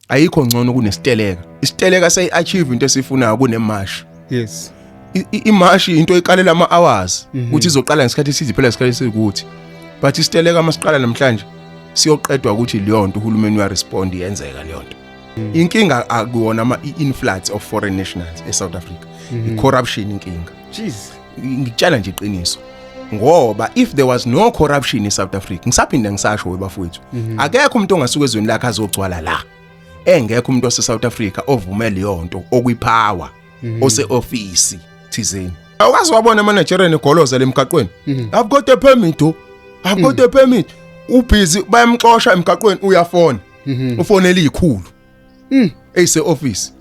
Ayikho ngcono kunesiteleka. Isiteleka seyi-achieve into esifunayo kunemashi. Yes. Imashi into eqalela ama hours ukuthi izoqala ngesikhathi esithi phela isikhathi esikuthi. But isiteleka masiqala namhlanje siyoqedwa ukuthi leyo nto uhulumeni uya respond, iyenzeka leyo nto. Inkinga akuwona ama influx of foreign nationals eSouth Africa. I-corruption inkinga. Jeez. Ngikutshela nje iqiniso. Ngoba if there was no corruption in South Africa, ngisaphinde ngisasho webafowethu, akekho umuntu ongasuka ezweni lakhe azogcwala la. Engekho umuntu wase South Africa ovumela leyo nto okwipower ose office thizeni. Awukazi wabona ama Nigerian egoloza lemgaqweni. I've got a permit. Oh. I've got a permit. Ubhizi bayamxosha emgaqweni, uyafona. Ufonela izikhulu. Eyise office.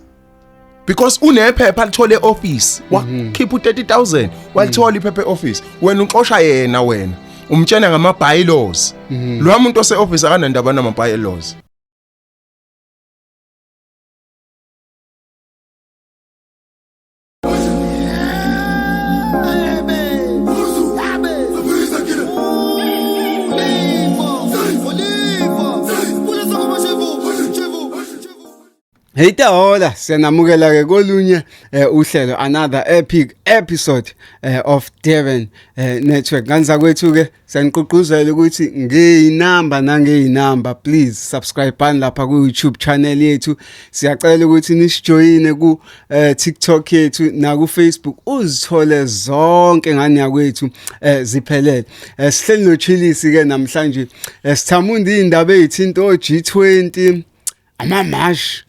Because unephepha lithole office, wakhipha u30000, walithola iphepha eoffice. Wena uxosha yena, wena umtshena ngama bylaws. Lo muntu ose office akanandaba nama bylaws. Hey Tahola, siyanamukela ke kolunye uhlelo, another epic episode of Durban Network. Nganza kwethu ke siyaniqhuqhuzela ukuthi ngeyinamba nangeyinamba, please subscribe bani lapha ku YouTube channel yethu. Siyacela ukuthi nisijoyine ku TikTok yethu na ku Facebook, uzithole zonke ngani yakwethu ziphelele. Sihleli no Chilisi ke namhlanje, sithamunda indaba ezithinta o G20, amamash.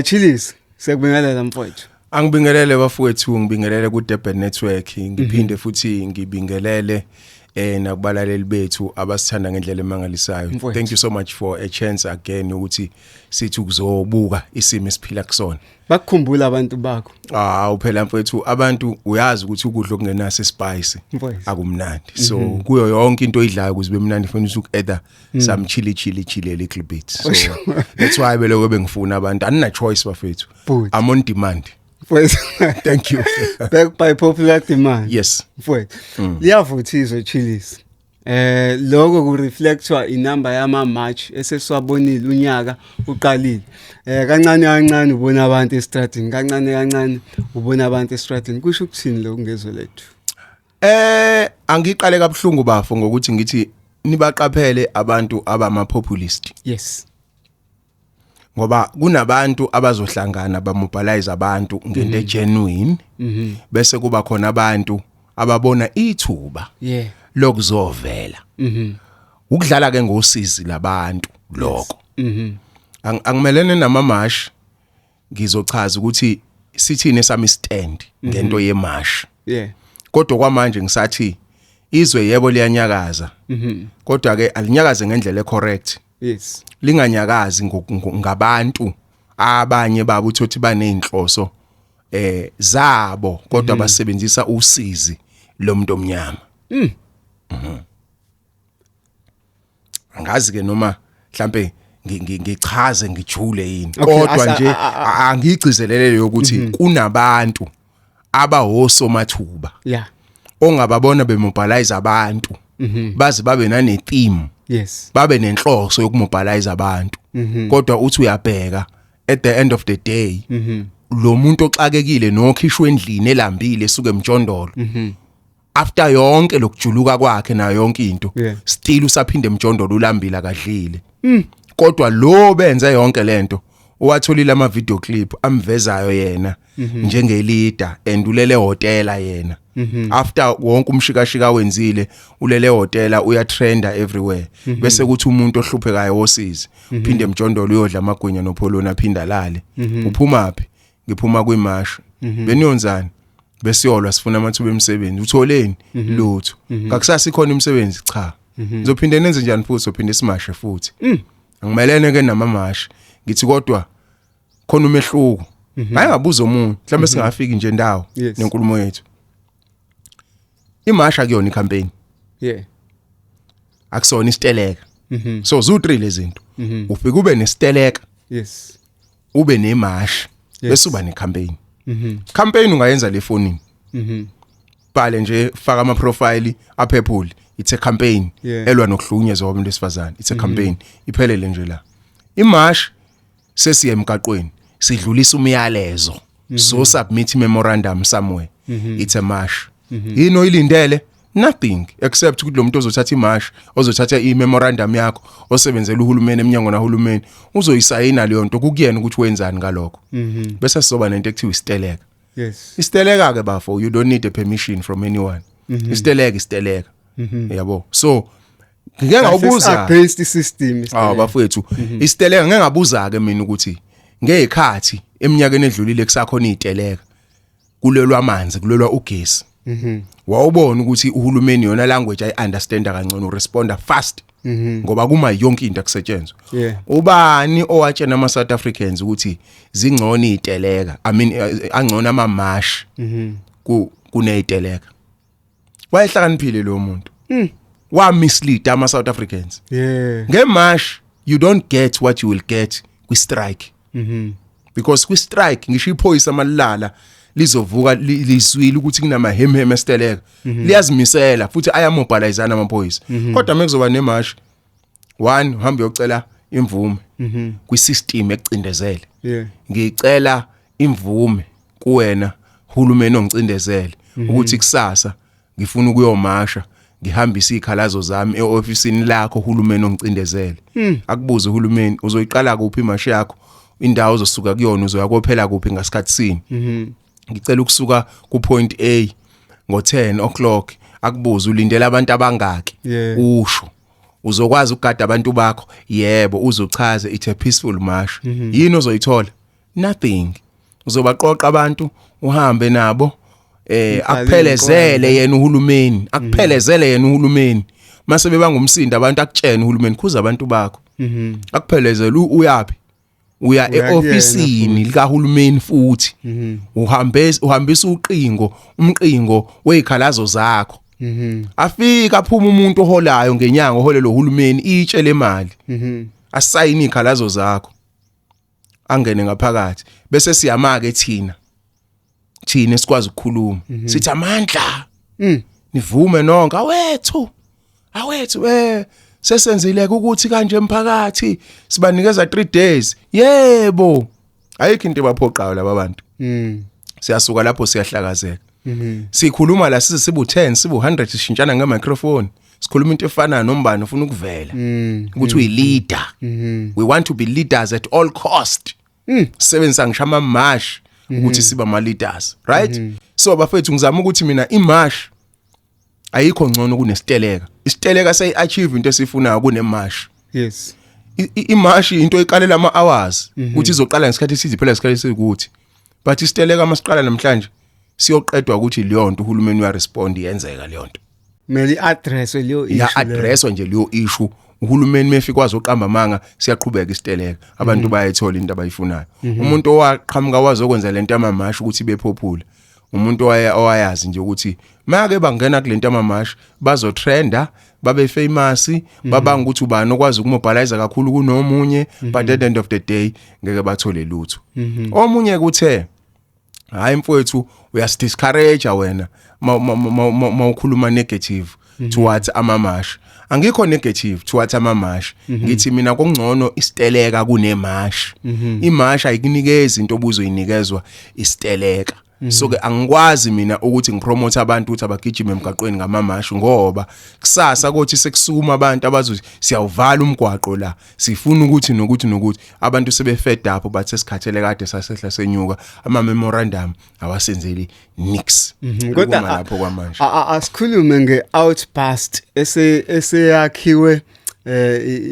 Chilisi, siyakubingelela mfowethu. Angibingelele bafowethu, ngibingelele ku Durban Network, ngiphinde futhi ngibingelele nakubalaleli bethu abasithanda ngendlela emangalisayo. Mfowethu. Thank you so much for a chance again ukuthi sithi ukuzobuka isimo esiphila kusona. Bakukhumbula abantu bakho. Ah, phela mfowethu, abantu uyazi ukuthi ukudla okungenaso ispice Mfowethu. akumnandi. So kuyo yonke into oyidlayo, ukuze bemnandi ufuna uku add some chili, chili, chili a little bit. So that's why beloko bengifuna abantu. Anina choice bafethu. Bhuti. I'm on demand. Mfowethu. Thank you. Back by popular demand. Yes. Mfowethu, liyavuthiswa, Chilisi. Lokho ku reflectwa inamba yama march esesiwabonile unyaka uqalile. Kancane kancane ubona abantu estradini, kancane kancane ubona abantu estradini. Kusho ukuthini lokhu ngezwe lethu? Angiqale kabuhlungu bafo ngokuthi ngithi nibaqaphele abantu abama populist. Ngoba kunabantu abazohlangana bamobilize abantu ngento genuine. Bese kuba khona abantu ababona ithuba lokuzovela. Ukudlala ke ngosizi labantu lokho. Angimelene namamash, ngizochaza ukuthi sithini esami stand ngento yemash. Kodwa kwamanje ngisathi izwe yebo liyanyakaza. Kodwa ke alinyakaze ngendlela ecorrect. Linganyakazi ngabantu abanye babo uthothi baneyinhloso zabo, kodwa basebenzisa usizi lomuntu omnyama. Angazi ke noma mhlambe ngichaze ngijule yini, kodwa nje angigcizelele ukuthi kunabantu abahosomathuba ongababona bemobilize abantu, baze babe nane theme, babe nenhloso yokumobilize abantu, kodwa uthi uyabheka at the end of the day lo muntu oxakekile nokhishwe endlini elambile esuke emjondolo, after yonke lokujuluka kwakhe nayo yonke into, still usaphinde emjondolo, ulambile, akadlile. Kodwa lo benze yonke lento uwatholile ama video clip amvezayo yena njenge leader and ulele hotela yena. After wonke umshikashika wenzile, ulele hotela, uya trenda everywhere, bese kuthi umuntu ohluphekayo wosizi phinde emjondolo, uyodla amagwinya nopholona, aphinda lale. Uphuma phi? Ngiphuma kwimash. Beniyonzani? Besiyolwa, sifuna amathuba emisebenzi. Utholeni? Lutho. Ngakusasa ikhona imisebenzi? Cha. Ngizophinde nenze njani futhi? Sophinde simashe futhi. Angimelene ke namamashi, ngithi kodwa khona umehluko. Hayi, ngabuza omunye mhlawumbe singafiki nje ndawo nenkulumo yethu. Imasha kuyona icampaign, akusona isiteleka. So zu3 lezi zinto, ufike ube nesiteleka, ube nemashi, bese uba necampaign. Campaign ungayenza le fonini, bhale nje, faka ama profile aphephule, it's a campaign elwa nokuhlukunyezwa kwabantu besifazane, it's a campaign, iphelele nje la. Imash Sesiye emgaqweni, sidlulisa umyalezo, so submit memorandum somewhere. It's a march. Yini oyilindele? Nothing except ukuthi lo muntu ozothatha imarch, ozothatha i-memorandum yakho, osebenzela uhulumeni, eminyango nahulumeni, uzoyisayina leyo nto, kukuyena ukuthi wenzani ngalokho. Bese sizoba nento ekuthiwa isiteleka. Isiteleka ke bafo, you don't need a permission from anyone. Isiteleka, isiteleka, yabo. So ngike ngawubuza against the system. Ah, bafowethu, isiteleka, ngeke ngabuza ke mina ukuthi ngezikhathi eminyakeni edlulile kusakhona iziteleka, kulelwa amanzi, kulelwa ugesi, wawubona ukuthi uhulumeni yona language ayi understand kangcono, uresponda fast, ngoba kuma yonke into akusetshenzwa. Ubani owatshena ama South Africans ukuthi zingcono iziteleka, I mean, angcono ama march ku kuneziteleka? Wayehlakaniphile lo muntu, wa mislead ama South Africans. Ngemarch you don't get what you will get kwi strike, because kwi strike ngisho iphoyisa malala lizovuka lizwile ukuthi kunamahemhem esiteleka, liyazimisela futhi ayamobilizana amaphoyisa. Kodwa mekuzoba nemarch, one, uhamba uyocela imvume kwi system ekucindezele. Ngicela imvume kuwena hulumeni ongicindezele ukuthi kusasa ngifuna ukuyomasha, ngihambise izikhalazo zami eofisini lakho, hulumeni ongicindezele. Akubuze uhulumeni, uzoyiqala kuphi imashi yakho, indawo ozosuka kuyona, uzoya kophela kuphi, ngasikhathi sini? Ngicela ukusuka ku point A ngo 10 o'clock. Akubuze, ulindela abantu abangaki? Usho uzokwazi ukugada abantu bakho? Yebo. Uzochaza, it's a peaceful march. Yini ozoyithola? Nothing. Uzobaqoqa abantu, uhambe nabo, Ibhale. akuphelezele yena uhulumeni, akuphelezele yena uhulumeni. Mase bebanga umsindo abantu, akutshena uhulumeni, khuza abantu bakho. Akuphelezele, uyapi? Uya Uya kuyena. eofisini likahulumeni futhi uhambe uhambisa uqingo, umqingo wezikhalazo zakho. Afika aphuma umuntu oholayo ngenyanga, oholelo uhulumeni itshe lemali, asayini izikhalazo zakho, angene ngaphakathi, bese siyamake thina esikwazi ukukhuluma, sithi amandla, nivume nonke, awethu, awethu, sesenzile ukuthi kanje emphakathi sibanikeza 3 days. Yebo, ayikho into ebaphoqayo laba bantu. Siyasuka lapho, siyahlakazeka. Sikhuluma la size sibu 10, sibu 100, sishintshana ngemicrophone, sikhuluma into efana nombani ufuna ukuvela ukuthi uyi leader. We want to be leaders at all cost. Sebenzisa ngisho ama march ukuthi siba ama leaders, right? So bafethu, ngizama ukuthi mina imarch ayikho ngcono kunesiteleka. Isiteleka sayi achieve into esifunayo kunemarch. Imarch into eqalela ama hours ukuthi izoqala ngesikhathi esithi phela isikhathi esikuthi, but isiteleka masiqala namhlanje siyoqedwa ukuthi leyo nto uhulumeni uya respond, iyenzeka leyo nto. Kumele i-address leyo issue. Ya, addresswa nje leyo issue. Uhulumeni mefika wazoqamba amanga, siyaqhubeka isiteleka, abantu bayayithola into abayifunayo. Umuntu owaqhamuka wazokwenza lento yamamashi ukuthi ibe popular, umuntu owayazi nje ukuthi make bangena kulento yamamashi bazotrenda, babe famous, babanga ukuthi ubani okwazi ukumobilize kakhulu kunomunye, but at the end of the day ngeke bathole lutho. Omunye kuthe, hayi mfowethu, uyasidiscourage wena mawukhuluma negative towards amamashi. Angikho negative towards amamashi. Ngithi mina kungcono isiteleka kunemashi. Imashi ayikunikezi into obuzoyinikezwa isiteleka. So ke angikwazi mina ukuthi ngipromote abantu ukuthi abagijime emgaqweni ngamamashi, ngoba kusasa kothi sekusukuma abantu abazothi siyawuvala umgwaqo la, sifuna ukuthi nokuthi nokuthi, abantu sebe fed up, bathi sesikhathele, kade sasehla senyuka, ama memorandum awasenzeli nix. Kodwa Ukuma lapho kwamanje. Asikhulume nge-outburst eseyakhiwe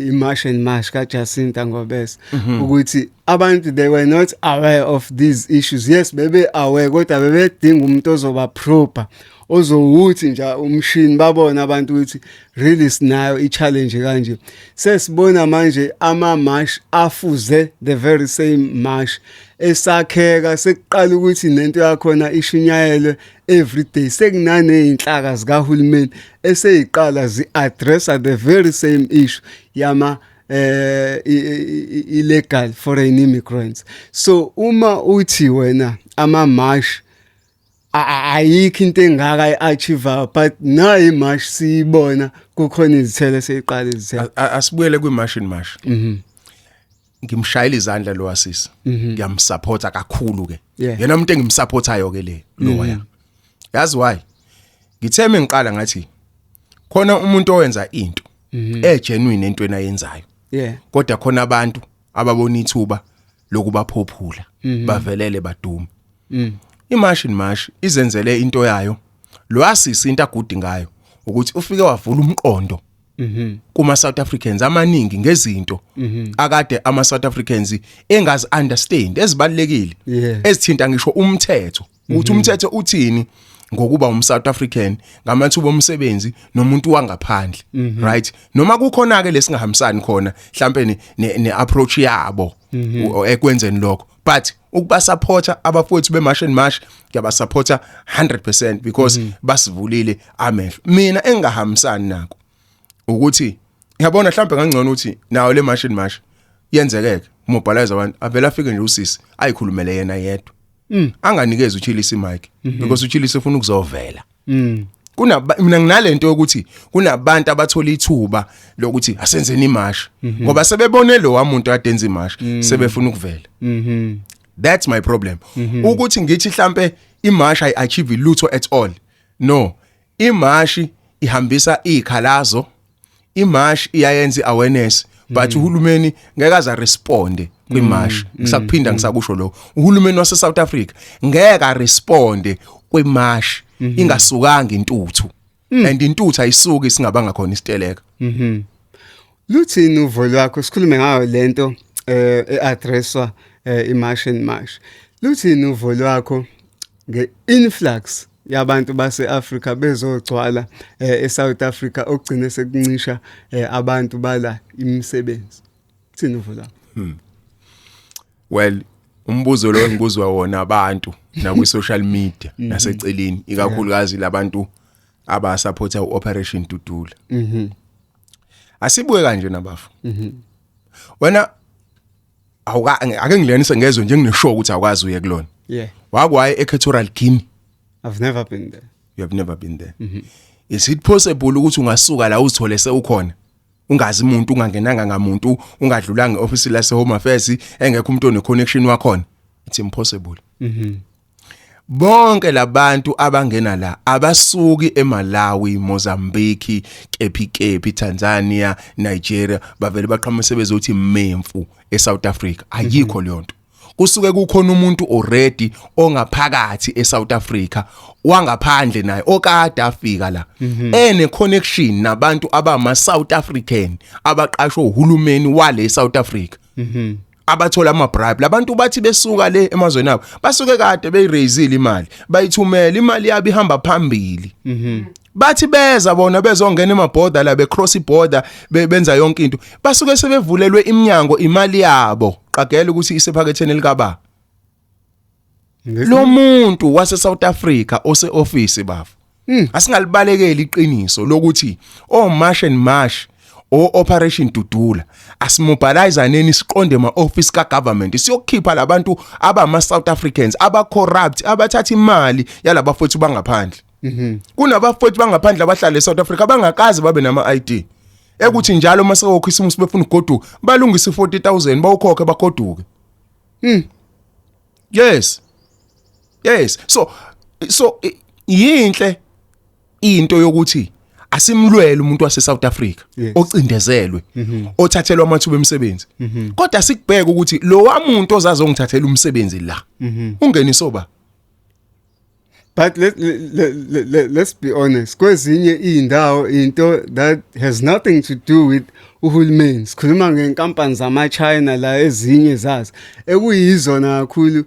i-March and March kaJacinta Ngobese, ukuthi abantu, they were not aware of these issues. Yes, bebe aware, kodwa bebedinga umuntu ozoba proper, ozowuthi nje umshini, babona abantu ukuthi really sinayo i-challenge kanje. Sesibona manje ama march afuze the very same march esakheka, sekuqala ukuthi nento yakhona ishunyayelwe every day, sekunaneyinhlaka zikahulumeni eseyiqala zi-addressa the very same issue yama illegal foreign immigrants. So uma uthi wena ama march ayikho into engaka ayi-achieve, but nayo imarch siyibona kukhona izithelo, seyiqala izithelo. Asibuyele kwi-march and march. Ngimshayela izandla lo wasisi, ngiyamsupporta kakhulu ke. Yena umuntu engimsupportayo ke le loya. Yazi why? Ngithe mengiqala ngathi khona umuntu owenza into e genuine entweni ayenzayo, kodwa khona abantu ababona ithuba lokubaphophula bavelele badume. IMarch and March izenzele into yayo. Lo asisi into agudi ngayo ukuthi ufike wavula umqondo kuma South Africans amaningi ngezinto akade ama South Africans engazi understand ezibalekile, ezithinta ngisho umthetho, ukuthi umthetho uthini ngokuba um South African, ngamathuba omsebenzi nomuntu wangaphandle, right? Noma kukhona ke lesingahambisani khona mhlambe ne approach yabo ekwenzeni lokho, but ukuba supporta abafowethu be March and March, ngiyaba supporta 100% because basivulile amehlo. Mina engingahambisani nako ukuthi yabona mhlambe kangcono ukuthi nawo le March and March yenzekeke, mobilize abantu, avela afike nje usisi ayikhulumele yena yedwa, anganikezi uChillis mic, because uChillis ufuna ukuzovela. Kuna mina nginalento yokuthi kunabantu abathola ithuba lokuthi asenzeni imash ngoba sebebone lo wamuntu adenza imash, sebefuna ukuvela. That's my problem. Ukuthi ngithi mhlambe imash ayi achieve lutho at all, no. Imashi ihambisa izikhalazo, imash iyayenza iawareness, but uhulumeni ngeke aza responde kwimash. Ngisakuphinda ngisakusho lokho, uhulumeni wase South Africa ngeke aresponde kwimash ingasukanga intuthu, and intuthu ayisuki singabanga khona isiteleka. Luthini uvo lwakho? Sikhulume ngayo lento eaddresswa iMarch and March. Luthini uvo lwakho ngeinflux yabantu base-Afrika bezogcwala eSouth Africa, okugcine sekuncisha abantu bala imisebenzi? Thini uvo lwakho? Well, umbuzo lo engibuzwa wona abantu na kwi social media naseceleni, ikakhulukazi labantu abasupporta uOperation Dudula. Asibuye kanje nabafu. Wena awuka ake ngilenise ngezwe nje ngineshow ukuthi awukwazi uye kulona. Wakwaye eEquatorial Guinea? I've never been there. You have never been there. Is it possible ukuthi ungasuka la uzithole sewukhona? Ungazi umuntu, ungangenanga ngamuntu, ungadlulanga eoffice lase Home Affairs, engekho umuntu one connection wakhona. It's impossible. Bonke labantu abangena la abasuki eMalawi, Mozambique, kephi kephi, Tanzania, Nigeria, bavele baqhamuka sebezothi memfu eSouth Africa. Ayikho leyo nto. Kusuke kukhona umuntu already ongaphakathi eSouth Africa, wangaphandle naye okade afika la, ene connection nabantu abama South African abaqashwe uhulumeni wale South Africa, abathola ama bribe. Labantu bathi besuka le emazweni abo, basuke kade beyiraisile imali, bayithumela imali yabo ihamba phambili. Bathi beza bona bezongena emabhoda la, becross iborder, benza yonke into, basuke sebevulelwe iminyango, imali yabo qagela ukuthi isephaketheni likaba lo muntu wase South Africa ose office bafu. Asingalibalekeli iqiniso lokuthi o March and March o Operation Dudula, asimobilize neni, siqonde ma office ka government, siyokhipha labantu abama South Africans aba corrupt, abathatha imali yalabafowethu bangaphandle. Kunabafowethu bangaphandle abahlala eSouth Africa abangakaze babe nama ID, ekuthi njalo mase kokhisimusi befuna ukugoduka, balungisa 40000, bawukhokhe, bagoduke. Yes, so yinhle into yokuthi asimlwele umuntu wase South Africa ocindezelwe, othathelwa amathuba emisebenzi, kodwa sikubheka ukuthi lo wamuntu ozazongithathela umsebenzi la ungeniso ba. But let's be honest, kwezinye izindawo into that has nothing to do with uhulumeni. Sikhuluma ngenkampani zama-China la, ezinye zazo ekuyizona kakhulu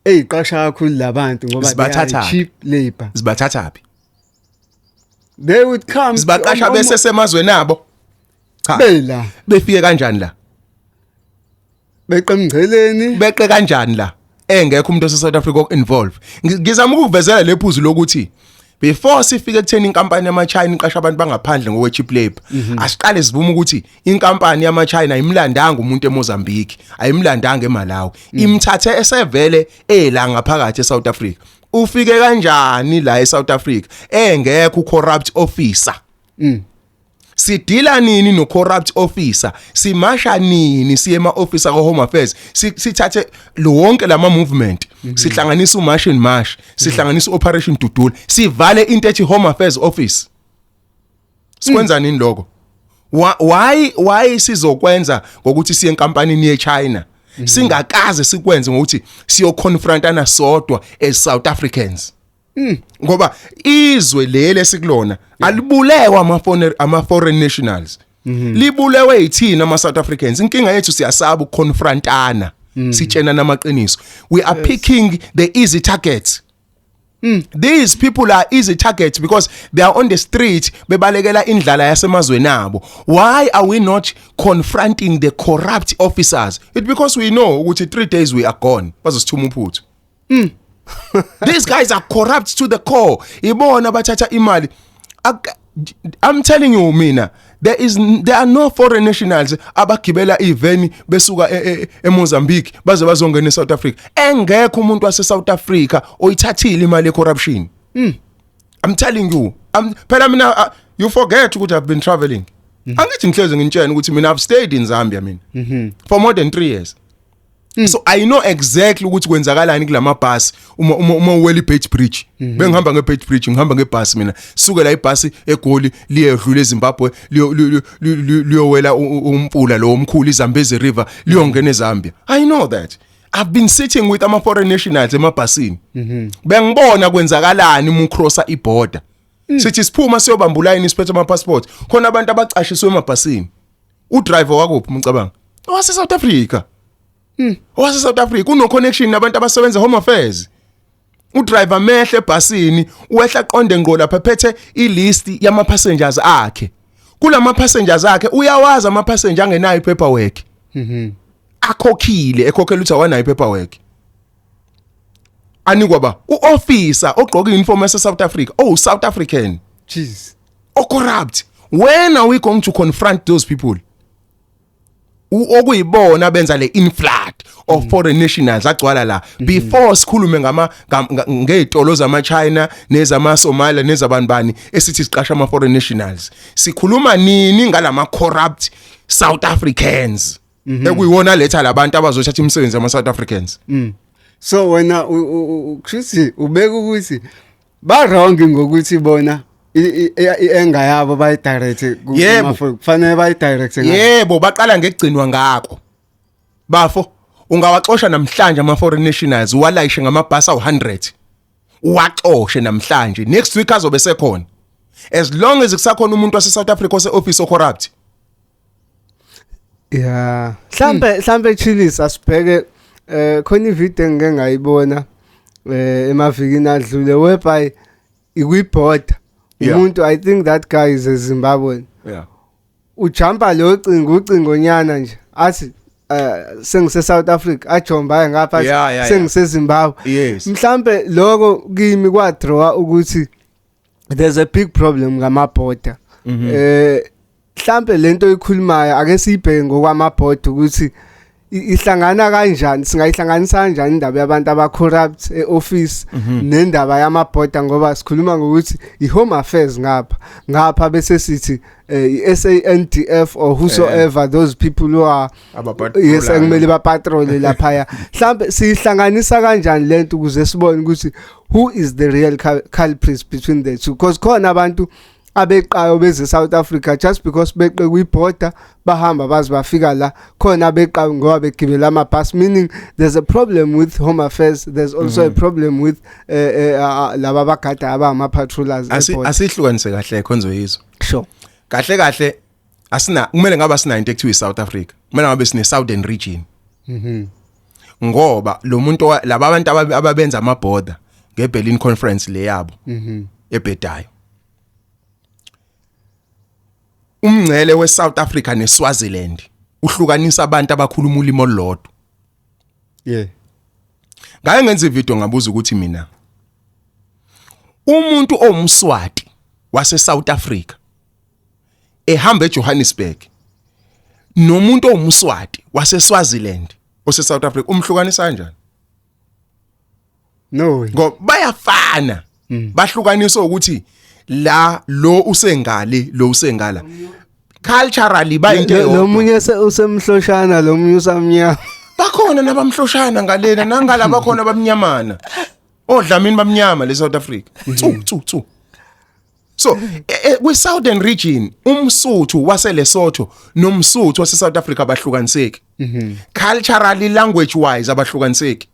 eziqasha kakhulu labantu ngoba they are Zibathatha cheap labor. Zibathatha phi? They would come Zibaqasha bese semazweni abo? Cha. Bela. Befike kanjani la? Beqa emngceleni. Beqe kanjani la engekho umuntu ose South Africa involve? Ngizama ukukuvezela lephuzu lokuthi before sifike ekutheni inkampani yamaChina iqasha abantu bangaphandle ngokwe cheap labor, asiqale sivume ukuthi inkampani yamaChina ayimlandanga umuntu eMozambique, ayimlandanga eMalawi, imthathe esevele ela ngaphakathi eSouth Africa. Ufike kanjani la eSouth Africa engekho corrupt officer? Sidila nini no corrupt officer? Simasha nini siye ema office ka Home Affairs? Sithathe lo wonke lama movement, sihlanganisa uMarch and March, sihlanganisa Operation Dudula, sivale into ethi Home Affairs office. Sikwenza nini lokho? Why sizokwenza ngokuthi siye enkampanini yeChina? Singakaze sikwenze ngokuthi siyo confrontana sodwa as South Africans. Ngoba izwe leli esikulona alibulewa ama foreign nationals. Libulewe yithina ama South Africans. Inkinga yethu, siyasaba ukuconfrontana. Sitshena namaqiniso. We are picking the easy targets. These people are easy targets because they are on the street, bebalekela indlala yasemazweni abo. Why are we not confronting the corrupt officers? It's because we know ukuthi 3 days we are gone. Bazosithuma uphuthu. These guys are corrupt to the core. Ibona bathatha imali. I'm telling you mina, there are no foreign nationals abagibela iveni besuka eMozambique baze bazongena eSouth Africa engekho umuntu wase South Africa oyithathile imali yecorruption. I'm telling you. I'm phela mina, you forget ukuthi I've been traveling. Angithi ngihleze ngintshena ukuthi mina I've stayed in Zambia mina for more than 3 years. So I know exactly ukuthi kwenzakalani kulamabhasi uma uwela iBeit Bridge. Bengihamba ngeBeit Bridge, ngihamba ngebhasi mina. Suke la ibhasi eGoli liyedlula eZimbabwe, liyowela umfula lo omkhulu iZambezi River, liyongena eZambia. I know that. I've been sitting with ama foreign nationals emabhasini. Bengibona kwenzakalani uma ucrossa iborder. Sithi siphuma siyobamba uline siphethe ama passport. Khona abantu abacashiswe emabhasini. Udriver wakuphi umcabanga? Wase South Africa. Owase South Africa uno connection nabantu abasebenza Home Affairs. Udriver mehle ebhasini, wehla qonde ngqo lapha, phethe ilist yama passengers akhe. Kulama passengers akhe uyawazi ama passenger angenayo ipaperwork. Akhokhile, ekhokhela ukuthi awanayo ipaperwork. Anikwa ba uofficer ogqoka uniform yase South Africa, oh, South African. Jeez. O corrupt. When are we going to confront those people? Okuyibona benza le influx of foreign nationals agcwala la, before sikhulume ngama ngezitolo zama China nezama Somalia nezabantu bani esithi siqasha ama foreign nationals, sikhuluma nini ngalama corrupt South Africans ekuyiwona letha labantu abazothatha imisebenzi yama South Africans? So wena kushuthi ubeka ukuthi ba wrong ngokuthi bona i-anger yabo bayidirect. Yebo. Kufanele bayidirect. Yebo, baqala ngekugcinwa ngakho. Bafo, ungawaxosha namhlanje ama foreign nationals, uwalayishe ngamabhasi awu100, uwaxoshe namhlanje, next week azobe sekhona, as long as kusakhona umuntu wase South Africa ose office o corrupt. Yeah, mhlambe Chillis, asibheke khona ivideo engike ngayibona emavikini adlule whereby ikwi-border umuntu, I think that guy is a Zimbabwean, ujumpa lo cingo, ucingonyana nje, athi sengise South Africa, ajomba ngapha athi sengise Zimbabwe. Mhlambe lokho kimi kwadraw ukuthi there's a big problem ngama border. Mhlambe lento ikhulumayo ake siyibheke ngokwama border ukuthi ihlangana kanjani, singayihlanganisa kanjani indaba yabantu aba corrupt eoffice nendaba yama border, ngoba sikhuluma ngokuthi i-home affairs ngapha, ngapha bese sithi i-SANDF or whosoever, those people who are Abapatrolayo. Yes, ekumele bapatrole laphaya. Mhlambe sihlanganisa kanjani lento ukuze sibone ukuthi who is the real culprits between the two? Because khona abantu abeqayo beze South Africa just because beqe kwi-border, bahamba baze bafika la, khona abeqayo ngoba begibela amabhasi, meaning there's a problem with home affairs, there's also a problem with laba abagada abama patrollers. Asihlukanise kahle, khonzo yizo. Sure. Kahle kahle asina, kumele ngabe sina into ekuthiwa iSouth Africa, kumele ngabe sine Southern Region. Ngoba lo muntu laba abantu ababenza ama border ngeBerlin Conference le yabo ebhedayo, umngcele weSouth Africa neSwaziland uhlukanisa abantu abakhuluma ulimi olulodwa. Ngaye ngenza ivideo, ngabuza ukuthi mina, umuntu owumSwati wase South Africa ehamba eJohannesburg nomuntu owumSwati wase Swaziland ose South Africa, umhlukanisa kanjani? No way. Ngoba bayafana, bahlukaniswa ukuthi la lo usengale, lo usengala. Culturally bayinto Lo eyodwa. munye usemhloshana, lo munye usamnyama. Bakhona nabamhloshana ngalena, nangala bakhona abamnyamana, odlamini bamnyama le South Africa, tsu tsu tsu. So kwi Southern region, umSuthu waseLesotho nomSuthu wase South Africa abahlukaniseki culturally, language wise abahlukaniseki.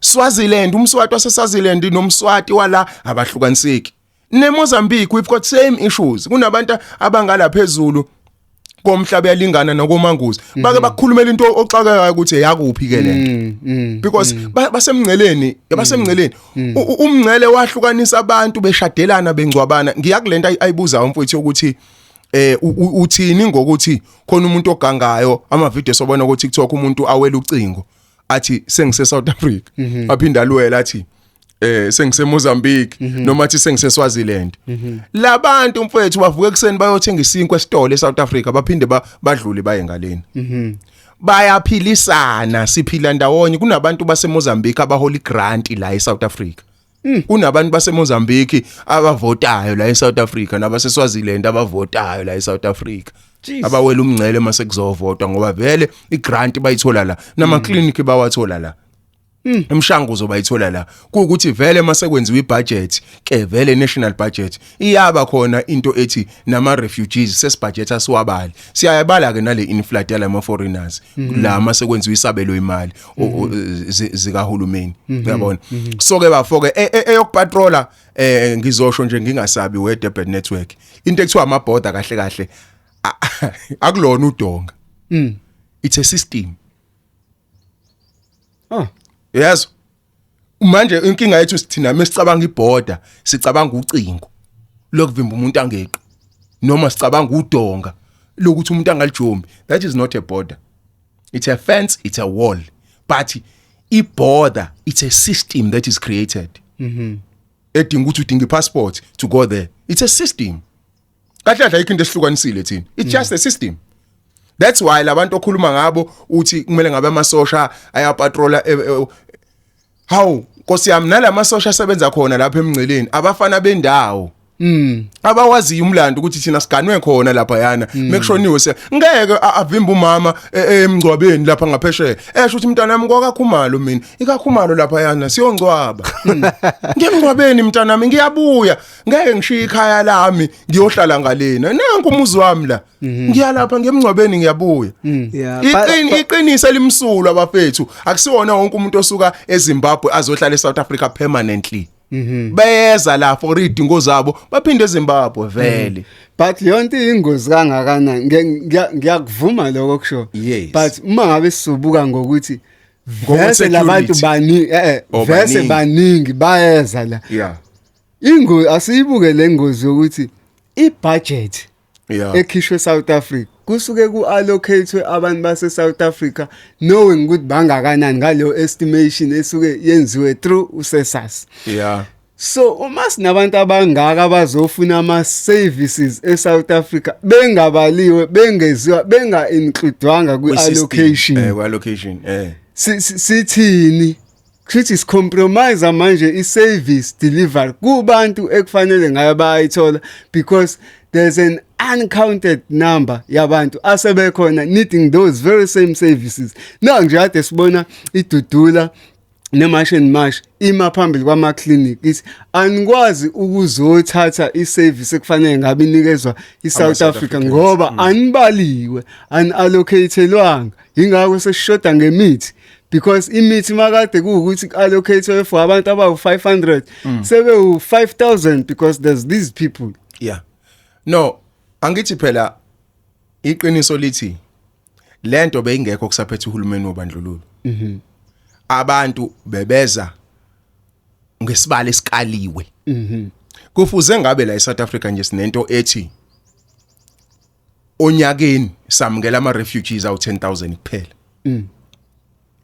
Swaziland, umSwati wase Swaziland nomSwati wala abahlukaniseki. NeMozambique, we've got same issues. Kunabantu abangala phezulu komhlaba yalingana nakomanguzi, bake bakukhulumela into oxakekayo ukuthi eyakuphi ke lento, because basemngceleni, basemngceleni. Umngcele wahlukanisa abantu beshadelana, bengcwabana. Ngiyakulento ayibuzayo umfowethu ukuthi uthini ngokuthi khona umuntu ogangayo, ama video sobona ku TikTok, umuntu awela ucingo athi sengise South Africa, aphinda alwela athi sengise Mozambique, noma athi sengise Swaziland. Labantu mfethu bavuka ekseni bayothenga isinkwa esitolo eSouth Africa, baphinde badlule baye ngaleni. Bayaphilisana, siphila ndawonye. Kunabantu baseMozambique abahola igrant la eSouth Africa, kunabantu baseMozambique abavotayo la eSouth Africa, nabaseSwaziland abavotayo la eSouth Africa. Jeez. Abawela umngcele mase kuzovotwa, ngoba vele igrant bayithola la, nama clinic bawathola la, imshanguzo bayithola la. Kuukuthi vele mase kwenziwa ibudget ke vele, national budget iyaba khona into ethi nama refugees sesibudget asiwabali. Siyayabala ke nale inflight yalama foreigners la mase kwenziwa isabelo imali zikahulumeni, uyabona. So ke bafoke eyokupatrola, ngizosho nje ngingasabi, we Durban Network, into ekuthiwa ama border kahle kahle akulona udonga, it's a system. Oh. Yazi manje inkinga yethu sithina mesicabanga iborder, sicabanga ucingo lokuvimba umuntu angeqi, noma sicabanga udonga lokuthi umuntu angalijombi. That is not a border, it's a fence, it's a wall. But i-border, it's a system that is created edinga ukuthi udinga i-passport to go there. It's a system. Kahle kahle ayikho into esihlukanisile thina, it's just a system. That's why labantu okhuluma ngabo uthi kumele ngabe amasosha ayapatrola, hawu Nkosi yami, nalamasosha asebenza khona lapha emngceleni abafana bendawo abawaziyo umlando ukuthi thina siganwe khona lapha yana mekushoniwe, se ngeke avimbe umama emngcwabeni lapha ngaphesheya, esho ukuthi mntanami kwakakhumalo, mina ikakhumalo lapha yana siyongcwaba, ngiyemngcwabeni mntanami, ngiyabuya, ngeke ngishiye ikhaya lami ngiyohlala ngalena, nanku umuzi wami la, ngiyalapha ngiyemngcwabeni, ngiyabuya. Iqiniso elimsulwa abafethu, akusiwona wonke umuntu osuka eZimbabwe azohlala eSouth Africa permanently. Bayeza la for idingo zabo, baphinde eZimbabwe vele. But leyo nto iyingozi kangakanani? Ngiyakuvuma lokho kusho. But uma ngabe sizobuka ngokuthi vese labantu Ngokwe-security. bani Oh, vese baningi. Baningi bayeza la. Ingozi, asiyibuke le ngozi yokuthi ibudget ekhishwe South Africa kusuke ku-allocate abantu base South Africa, knowing ukuthi bangakanani ngaleyo estimation esuke yenziwe through uCensus. So uma sinabantu abangaka abazofuna ama services eSouth Africa bengabaliwe, bengeziwa, benga includwanga kwi-allocation, Kwi-allocation. Sithini? Kushuthi sicompromise manje i-service delivery kubantu ekufanele ngayo bayayithola, because there's an uncounted number yabantu asebekhona needing those very same services. Na nje kade sibona idudula neMarch and March ima phambili kwama-clinic ithi anikwazi ukuzothatha i-service ekufanele ngabe inikezwa i-South Ama-South Africa Africans. ngoba anibaliwe, ani-allocatelwanga. Ingakho sesishoda ngemithi, because imithi makade kuwukuthi allocate for abantu abawu-500, sebewu-5000 because there's these people. Yeah, no, angithi phela iqiniso lithi lento beyingekho kusaphethe uhulumeni wobandlululo. Abantu bebeza ngesibalo esikaliwe. Kufuze ngabe la eSouth Africa nje sinento ethi onyakeni samukela ama refugees awu 10,000 kuphela.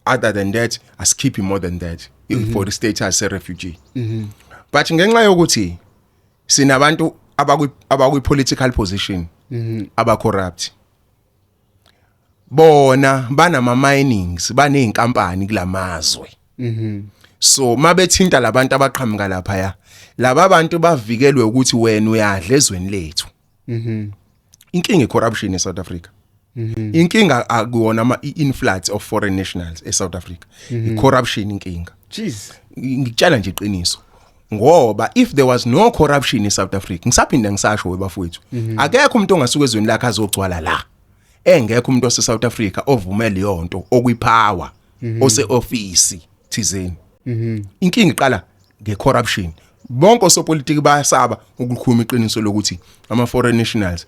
Other than that, asikhiphi more than that for the status a refugee. But ngenxa yokuthi sinabantu abakwi political position aba corrupt, bona banama minings, banezinkampani kulamazwe, so mabethinta labantu abaqhamuka lapha ya, laba bantu bavikelwe ukuthi wena uyadla ezweni lethu. Inkinga icorruption eSouth Africa. Inkinga akuwona ama influx of foreign nationals eSouth Africa. Icorruption inkinga. Jeez. Ngikutshela nje iqiniso. Ngoba if there was no corruption eSouth Africa, ngisaphinda ngisasho webafowethu, akekho umuntu ongasuka ezweni lakhe azogcwala la. Engekho umuntu wase South Africa ovumela leyo nto okwipower ose office thizeni. Inkinga iqala ngecorruption. Bonke osopolitiki bayasaba ukukhuluma iqiniso lokuthi ama foreign nationals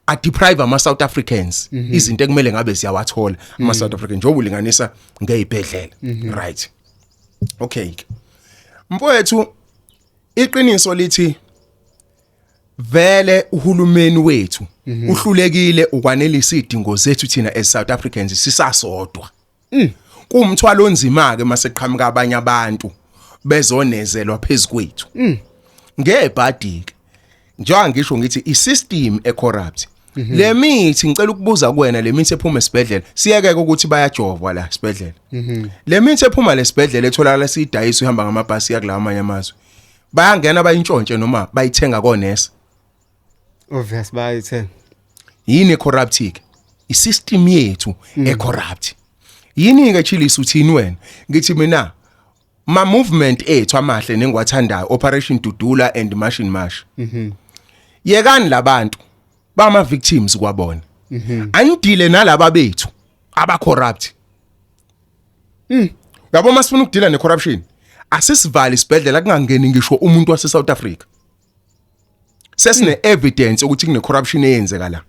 a deprive ama South Africans izinto ekumele ngabe ziyawathola ama South Africans, njengoba ulinganisa ngezibhedlela, right? Okay mfowethu, iqiniso lithi vele uhulumeni wethu uhlulekile ukwanelisa idingo zethu thina as South Africans sisasodwa. Kumthwalo onzima ke maseqhamuka abanye abantu bezonezelwa phezukwethu. Ngebhadi ke, njengoba ngisho ngithi isystem ecorrupt. Le mithi, ngicela ukubuza kuwena, le mithi ephuma esibhedlela, siyekeke ukuthi bayajovwa la esibhedlela, le mithi ephuma lesibhedlela etholakala siyidayisa, ihamba ngamabhasi ya kulawa amanye amazwe, bayangena bayintshontshe noma bayithenga konesi? Obvious, bayithenga. Yini ecorrupt ke? Isystem yethu ecorrupt. Yini ke, Chilisi, uthini wena? Ngithi mina ma movement ethu amahle nengiwathandayo, Operation Dudula and March and March, yekani labantu bama victims kwabona, anidile nalaba bethu aba corrupt. Yabo, masifuna ukudila ne corruption, asisivali isibhedlela, kungangeni ngisho umuntu wase South Africa. Sesine evidence ukuthi kune corruption eyenzeka la.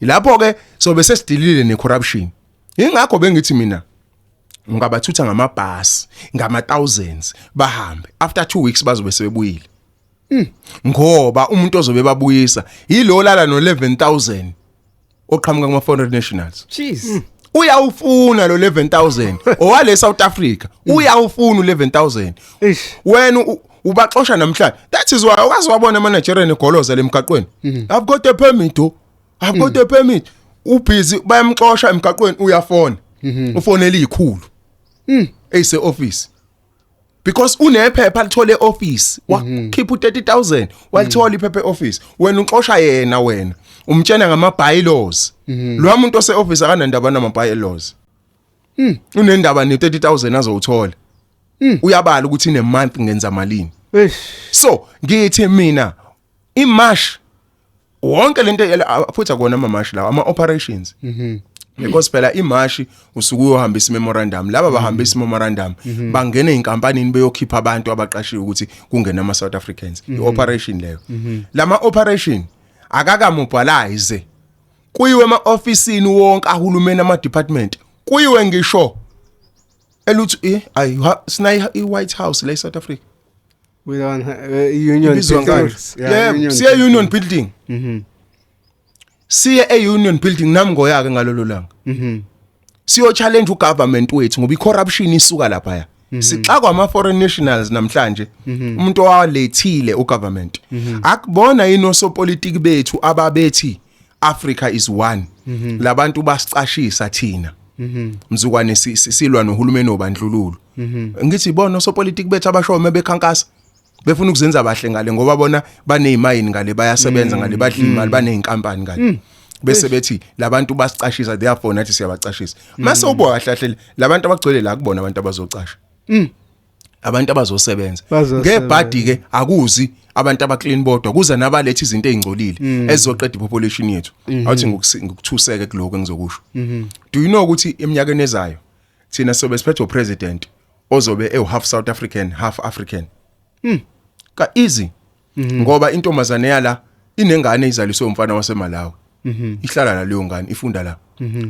Lapho ke sobe sesidilile ne corruption. Ingakho bengithi mina ungabathutha ngamabhasi ngama thousands, bahambe, after 2 weeks bazobe sebebuyile. Ngoba umuntu ozobe babuyisa yilo lala no 11,000 oqhamuka kuma foreign nationals. Jeez. Uyawufuna lo 11,000 owale South Africa, uyawufuna u11000. Eish. Wena ubaxosha namhlanje. That is why ukwazi wabona ama Nigerian egoloza lemgaqweni, "I've got a permit, oh, I've got a permit." Ubusy bayamxosha emgaqweni, uyafona, ufonela izikhulu eyise office because unephepha lithole office, wakhipha u30000, walithola iphepha eoffice. Wena uxosha yena, wena umtshena ngama bylaws. Lo muntu ose office akanandaba nama bylaws, unendaba ne30000 azowuthola. Uyabala ukuthi in a month ngenza malini. Eish. So ngithi mina imarch wonke lento futhi akona ama march lawa, ama operations, because phela imarch usuke uyohambisa memorandum. Laba bahambisa memorandum, bangena einkampanini beyokhipha abantu abaqashiwe ukuthi kungena ama South Africans. Ioperation leyo, lama operation akakamobilize, kuyiwe ema officeini wonke ahulumeni, ama department, kuyiwe ngisho eluthu ayi sina i White House la eSouth Africa. We don't have union Ibizwa ngani? buildings. Yeah, siye Union Building. Siye e-Union Building, nami ngoya ke ngalolo langa. Siyo challenge ugovernment wethu ngoba icorruption isuka lapha ya. Sixakwa ama foreign nationals namhlanje. Umuntu owalethile ugovernment. Akubona yini osopolitiki bethu ababethi Africa is one? Labantu basicashisa thina. Mzukwane silwa nohulumeni obandlululo. Ngithi bona osopolitiki bethu abashome bekhankasa befuna ukuzenza bahle ngale ngoba bona banezimayini ngale, bayasebenza ngale, badla imali, baneyinkampani ngale, bese bethi labantu basicashisa, therefore nathi siyabacashisa. Mase ubuka kahle kahle labantu abagcwele la, kubona abantu abazocasha, abantu abazosebenza. Bazosebenza. Ngebhadi ke akuzi abantu abaclean bodwa, kuza nabaletha izinto ezingcolile ezizoqeda ipopulation yethu. Awuthi ngikuthuseke kuloko engizokusho. Do you know ukuthi eminyakeni ezayo thina sobe siphethe upresident ozobe ewu half South African, half African? Ka easy, ngoba intombazane yala inengane izaliswe umfana waseMalawi, ihlala la leyo ngane, ifunda la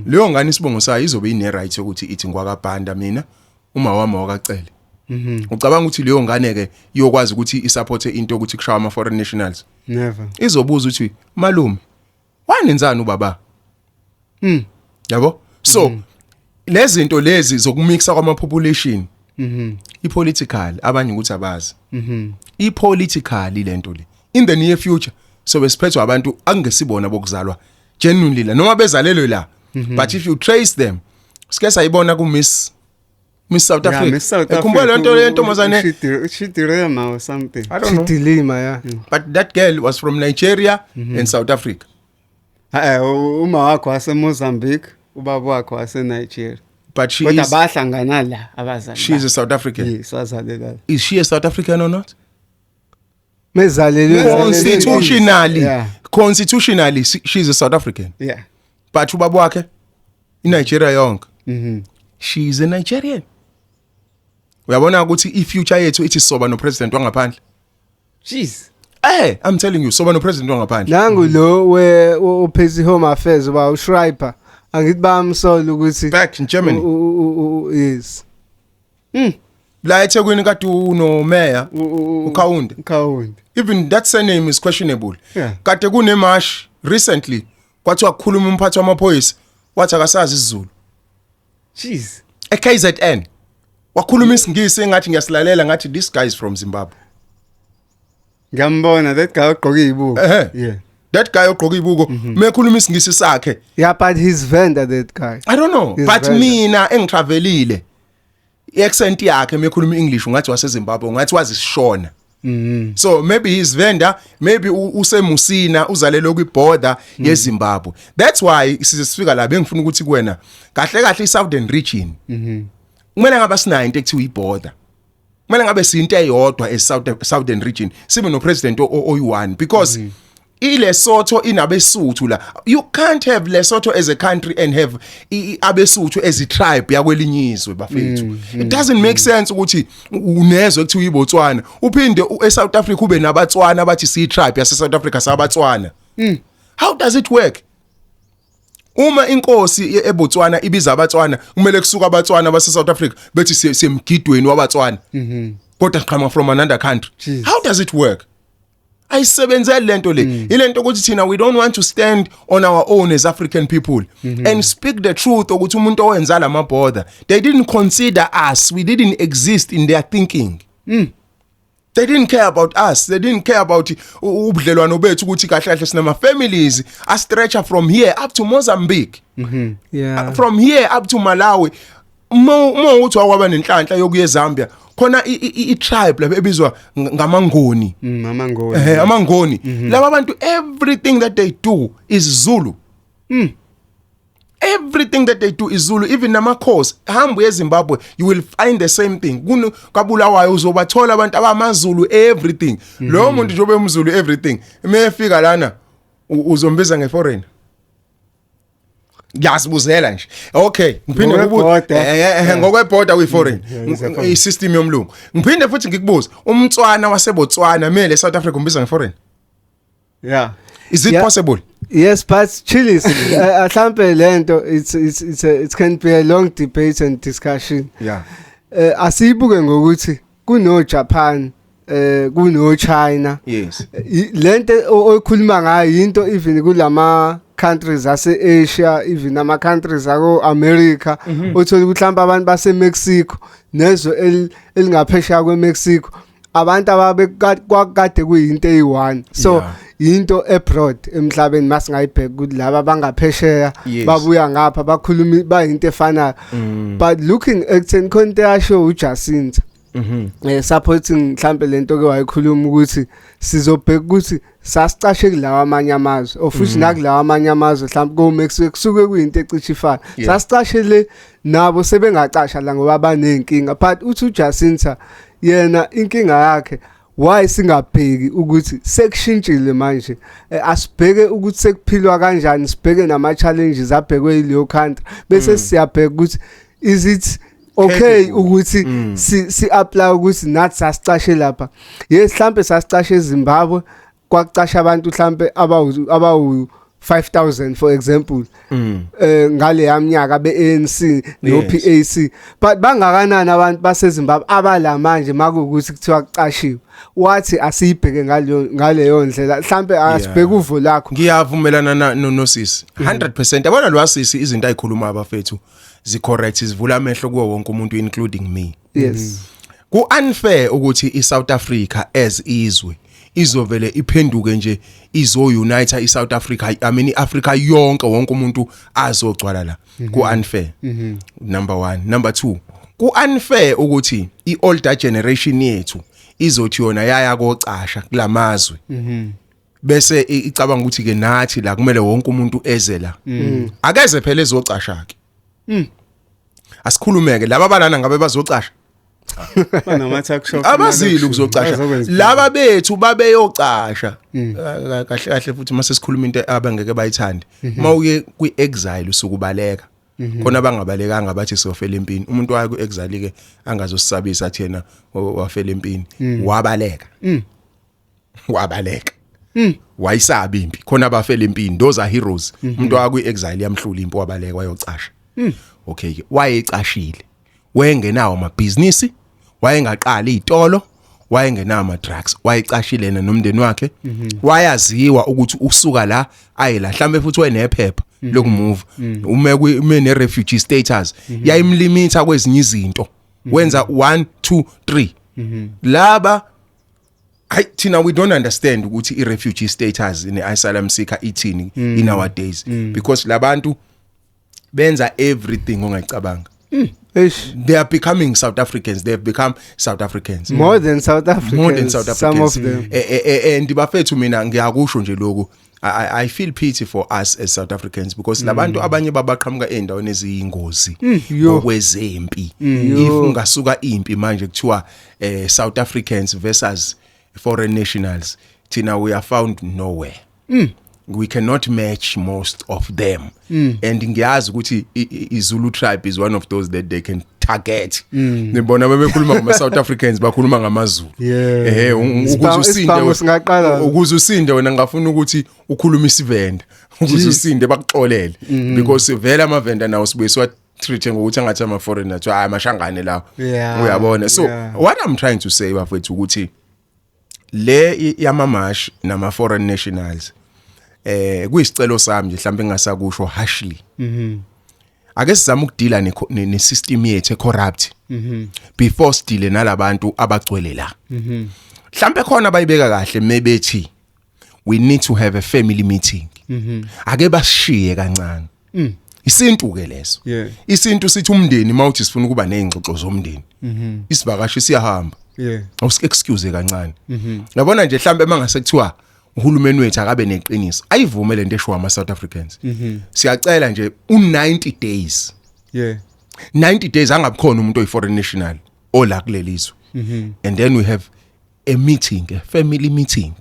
leyo ngane. Isibongo sayo izobe ine right yokuthi ithi ngwakabhanda mina, uma wami wakacele. Ucabanga ukuthi leyo ngane ke iyokwazi ukuthi isupport into ukuthi kushawa ama foreign nationals? Never. Izobuza ukuthi, "Malume, wanenzani ubaba?" Yabo, so lezi zinto lezi zokumixa kwama population, ipolitical, abanye ukuthi abazi, ipolitical lento le. In the near future so besiphethwe abantu angesibona bokuzalwa genuinely la noma bezalelwe la, but if you trace them, sike sayibona ku Miss Miss South Yeah, Africa. Miss South Khumbula Africa. le nto lentombazane. Chidirema or something. I don't know. Chidilima, yeah. But that girl was from Nigeria and South Africa. Eh, uma wakho wase Mozambique, ubaba wakho wase Nigeria. But she Kodwa is bahlangana la abazali. she is a South African. Yes, wazalela. Is she a South African or not? Mezalelwe. Constitutionally, Yeah. constitutionally she is a South African. But ubaba wakhe iNigeria yonke. She is a Nigerian. Uyabona ukuthi ifuture yethu ithi soba no president wangaphandle. Jeez. I'm telling you, soba no president wangaphandle. Nangu lo we ophethe Home Affairs, uba uSchreiber, angithi bayamsola ukuthi Back in Germany. Yes. La eThekwini kade uno mayor uKaunda. Kaunda. Even that surname is questionable. Kade kunemarch recently, kwathiwa kukhuluma umphathi wamaphoyisa, wathi akasazi isiZulu. Jeez. eKZN wakhuluma isiNgisi engathi ngiyasilalela, ngathi this guy is from Zimbabwe. Ngiyambona that guy ogqoke izibuko. Ehhe. That guy ogqoka ibuko mekhuluma isiNgisi sakhe. Yeah, but he's Venda, that guy. I don't know, He's but Venda. mina engitravelile, i-accent yakhe mekhuluma English ungathi waseZimbabwe, ungathi wazisishona. So maybe he's Venda, maybe useMusina, uzalelwe kwiborder yeZimbabwe. That's why size sifika la, bengifuna ukuthi kuwena kahle kahle iSouthern Region kumele ngabe sinayo into ekuthiwa iborder, kumele ngabe sinto eyodwa e Southern Region, sibe no president oyi-one, because iLesotho inabesuthu la. You can't have Lesotho as a country and have abesuthu as a tribe yakwelinye izwe, bafethu. It doesn't make sense ukuthi unezwe kuthiwa iBotswana, uphinde eSouth Africa ube nabaTswana abathi si tribe yase South Africa sabaTswana. How does it work? Uma inkosi eBotswana ibiza abaTswana, kumele kusuka abaTswana base South Africa bethi semgidweni wabaTswana, kodwa siqhamuka from another country. Jeez. How does it work? Ayisebenzeli lento le. Ilento ukuthi thina we don't want to stand on our own as African people and speak the truth ukuthi umuntu owenza lama border, they didn't consider us, we didn't exist in their thinking. They didn't care about us, they didn't care about ubudlelwano bethu, ukuthi kahle kahle sinama families a stretcher from here up to Mozambique, from here up to Malawi. Mo uthi wakwaba nenhlanhla yokuya eZambia, khona i tribe lapha ebizwa ngamangoni. Amangoni. Amangoni laba bantu, everything that they do is Zulu. Everything that they do is Zulu, even namakhosi. Hamba uye eZimbabwe, you will find the same thing. Kuno kabulawayo uzobathola abantu abamaZulu everything. Lo muntu njengoba emZulu everything, mefika lana uzombiza ngeforeign. Ngiyasibuzela nje, okay, ngiphinde ngikubuze. Ngokwebhoda. Ngokwebhoda kuyi-foreign. Yeah, it's a foreign. I-system yomlungu. Ngiphinde futhi ngikubuze, umtswana waseBotswana mele eSouth Africa umbiza ngeforeign? Is it possible? Yes, but Chili's, mhlambe lento it's a, it can be a long debate and discussion. Asibuke ngokuthi kuno Japan, kuno China. Lento oyikhuluma ngayo into even kulama countries ase Asia, even ama countries ako America, uthola ukuthi mhlawumbe abantu base Mexico nezwe elingaphesheya kweMexico, abantu ababe kwakade kuyinto eyi-one, so into abroad emhlabeni masingayibheka ukuthi laba abangaphesheya babuya ngapha bakhuluma bayinto efanayo. But looking ekutheni khona into eyasho uJacinta, supporting mhlambe lento ke wayikhuluma ukuthi sizobheka ukuthi sasicashe kulawa amanye amazwe, of which nakulawa amanye amazwe mhlambe ko Mexico kusuke kuyinto ecishe ifana. Sasicashe le, nabo sebengacasha la ngoba banenkinga, but uthi uJacinta yena inkinga yakhe, why singabheki ukuthi sekushintshile manje? Asibheke ukuthi sekuphilwa kanjani, sibheke nama challenges abhekwe yileyo country, bese siyabheka ukuthi is it okay Capable. ukuthi si apply ukuthi nathi sasicashe lapha. Yes, mhlambe sasicashe eZimbabwe, kwakucasha abantu mhlambe abawu 5000, for example, ngale yaminyaka beANC no PAC, but bangakanani abantu baseZimbabwe abala manje makuwukuthi kuthiwa kucashiwe? Wathi asiyibheke ngaleyo ndlela, mhlambe asibheke uvo lakho. Ngiyavumelana na nosisi 100%. Yabona lo wasisi, izinto ayikhuluma abafethu zi correct, zivula amehlo kuwo wonke umuntu, including me. Ku unfair ukuthi iSouth Africa as izwe izovele iphenduke nje, izo unite iSouth Africa, I mean iAfrica yonke, wonke umuntu azogcwala la. Ku unfair, number 1. Number 2, Ku unfair ukuthi i older generation yethu izothi yona yaya kocasha kulamazwe, bese icabanga ukuthi ke nathi la kumele wonke umuntu eze la. Akeze phela ezocasha ke. Asikhulumeke, laba balana ngabe bazocasha? Banama-tuck shop. Abazili ukuzocasha. Bazokwenza. Laba bethu babeyocasha kahle kahle, futhi mase sikhuluma into abangeke bayithande, mawuye kwi-exile usukubaleka khona, abangabalekanga bathi siyofela empini. Umuntu waye ku-exile ke angazosisabisa athi yena wafela empini. Wabaleka, wabaleka, wayisaba impi. Khona abafela empini, those are heroes. Umuntu waye kwi-exile yamhlula impi, wabaleka wayocasha. Okay ke, wayecashile, wayengenawo amabhizinisi, wayengaqali izitolo, wayengenawo ama drugs, wayecashile yena nomndeni wakhe. Wayaziwa ukuthi usuka la aye la, mhlambe futhi wayenephepha lokumove, ume ne refugee status, yayimlimitha kwezinye izinto, wenza 1 2 3. Laba, hayi, thina we don't understand ukuthi i-refugee status ne-asylum seeker ithini in our days, because labantu benza everything ongayicabanga. Eish. They are becoming South Africans. They have become South Africans. More than South Africans. More than South Some Africans. of them. And bafethu, mina ngiyakusho nje lokhu, I feel pity for us as South Africans because labantu abanye babaqhamuka endaweni eziyingozi Yo. ngokwezempi. If ungasuka impi manje kuthiwa South Africans versus foreign nationals, thina we are found nowhere. We cannot match most of them, and ngiyazi ukuthi iZulu tribe is one of those that they can target. Nibona bebekhuluma ngama South Africans, bakhuluma ngamaZulu. Ukuze usinde Isibhamu singaqala. Ukuze usinde wena, ngafuna ukuthi ukhulume isivenda ukuze usinde, bakuxolele, because vele amavenda nawo sibuye siwa treat ngokuthi angathi ama foreigner, hayi, amashangane lawo. Uyabona? So what I'm trying to say, bafethu, ukuthi le yamamashi nama foreign nationals, kuyisicelo sami nje, mhlawumbe engasakusho harshly, ake sizame ukudila ne system yethu ecorrupt before sidile nalabantu abagcwele la. Mhlambe khona bayibeka kahle mebethi we need to have a family meeting. Ake basishiye kancane, isintu ke leso. Isintu sithi umndeni, mawuthi sifuna ukuba nezingxoxo zomndeni, isivakashi siyahamba. Awusike excuse kancane, yabona nje, mhlambe mangase kuthiwa uhulumeni wethu akabe neqiniso, ayivume lento eshiwa ama South Africans, siyacela nje u90 days. 90 days angabikhona umuntu oyi foreign national ola kulelizwe, and then we have a meeting, a family meeting.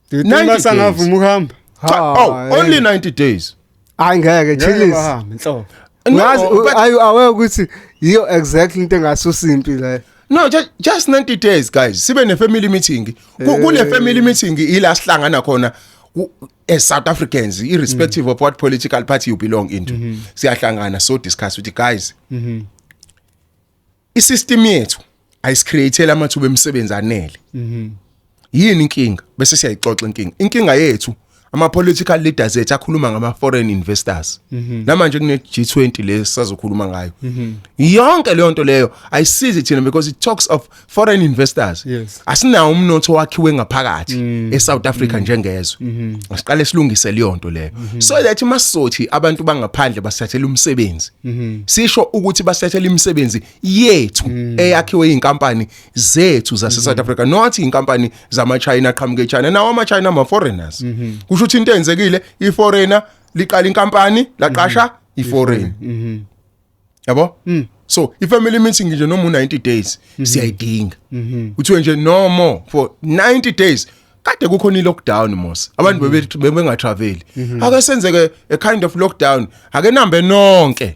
Do you think 90 basangavuma ukuhamba? Ha, Oh, only 90 days. Hayi, ngeke. Ngeke Chillis. bahambe nhlobo. No, Uyazi, but- are you aware ukuthi yiyo exactly into engasusa impi le? No, just 90 days, guys, sibe ne family meeting. Kule family meeting ila sihlangana khona as South Africans, irrespective of what political party you belong into. Siyahlangana, so discuss ukuthi, guys, isystem yethu ayisicreatele amathuba emisebenzi anele. Yini inkinga? Bese siyayixoxa inkinga. Inkinga yethu, ama political leaders ethu akhuluma ngama foreign investors. Namanje kune G20 le sisazokhuluma ngayo. Yonke leyo nto leyo ayisizi thina because it talks of foreign investors. Asinawo umnotho wakhiwe ngaphakathi eSouth Africa njengezwe. Asiqale silungise leyo nto leyo so that masizothi abantu bangaphandle basithathela umsebenzi, sisho ukuthi basithathela imisebenzi yethu eyakhiwe inkampani zethu zase South Africa, not inkampani zama China aqhamuke eChina. Nawo ama China ama foreigners. Kusho ukuthi into enzekile, i foreigner liqala inkampani, laqasha i foreign, yabo. So i family meeting nje noma u90 days siyayidinga, kuthiwe nje no more for 90 days. Kade kukhona i lockdown mos, abantu bebengatravel. Ake senzeke a kind of lockdown, ake nambe nonke,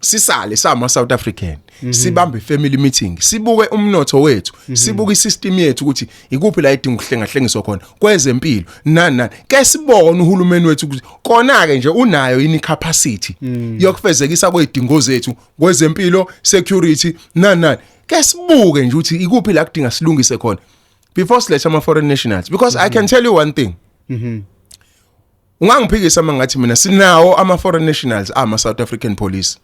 sisale sama South African, sibambe family meeting, sibuke umnotho wethu, sibuke isystem yethu ukuthi ikuphi la idinga ukuhlengahlengiswa khona kwezempilo, nani nani. Ke sibone uhulumeni wethu ukuthi kona ke nje unayo yini capacity yokufezekisa kwezidingo zethu kwezempilo, security, nani nani. Ke sibuke nje ukuthi ikuphi la kudinga silungise khona before siletha ama foreign nationals, because I can tell you one thing, ungangiphikisa mangathi mina sinawo ama foreign nationals ama South African police.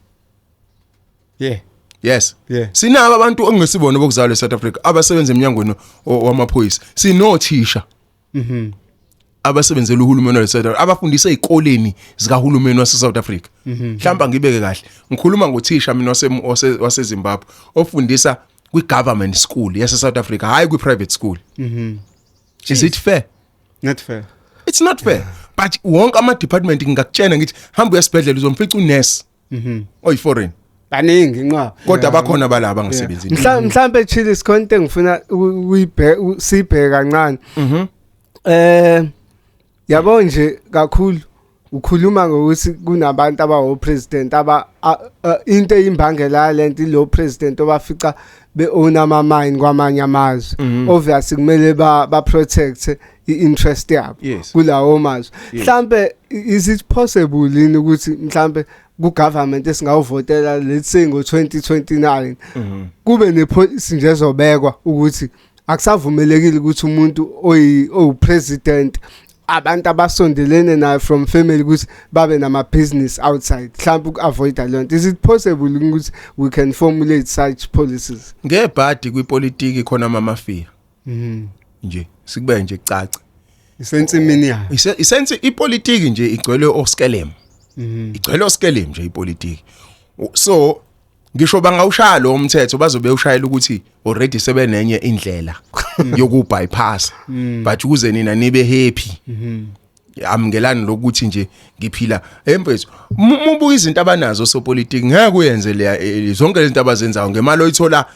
Yes. Sinabo abantu ongesibona bokuzalwa eSouth Africa abasebenza eminyangweni wamaphoyisa, sinothisha. Abasebenzela uhulumeni wase South Africa, abafundisa ezikoleni zikahulumeni wase South Africa. Mhlawumbe ngibeke kahle, ngikhuluma ngothisha mina wase Zimbabwe ofundisa kwi government school yase South Africa, hayi kwi private school. Is it fair? Not fair. It's not fair, but wonke ama department, ngingakutshena ngithi hamba uyasibhedlela, uzomfica unurse oyi foreign. Baningi nqa. Kodwa bakhona balaba angasebenzi. Mhlambe Chillis, khonto engifuna uyibheke, sibheke kancane. Yabo nje kakhulu ukhuluma ngokuthi kunabantu abawo president aba into eyimbangela lento, ilo president obafica be-own ama mine kwamanye amazwe. Obviously kumele ba protect i-interest yabo kulawo mazwe. Mhlambe is it possible yini ukuthi mhlambe ku government esingawuvotela, let's say ngo 2029, kube nepolicy nje ezobekwa ukuthi akusavumelekile ukuthi umuntu oyi owu president, abantu abasondelene naye from family, ukuthi babe nama business outside, mhlawumbe uku-avoid leyo nto? Is it possible ukuthi we can formulate such policies? Ngebhadi kwipolitiki khona ama mafia nje, sikube nje kucace. Isensimini yayo. Isensi ipolitiki nje igcwele oskelem. Igcwele oskelem nje ipolitiki. So ngisho bangawushaya lo mthetho, bazobe ushayela ukuthi already sebenenye indlela yoku bypass, but ukuze nina nibe happy, amukelani lokuthi nje ngiphila emfethu. Mubuka izinto abanazo sopolitiki, ngeke uyenze leya zonke izinto abazenzayo ngemali oyithola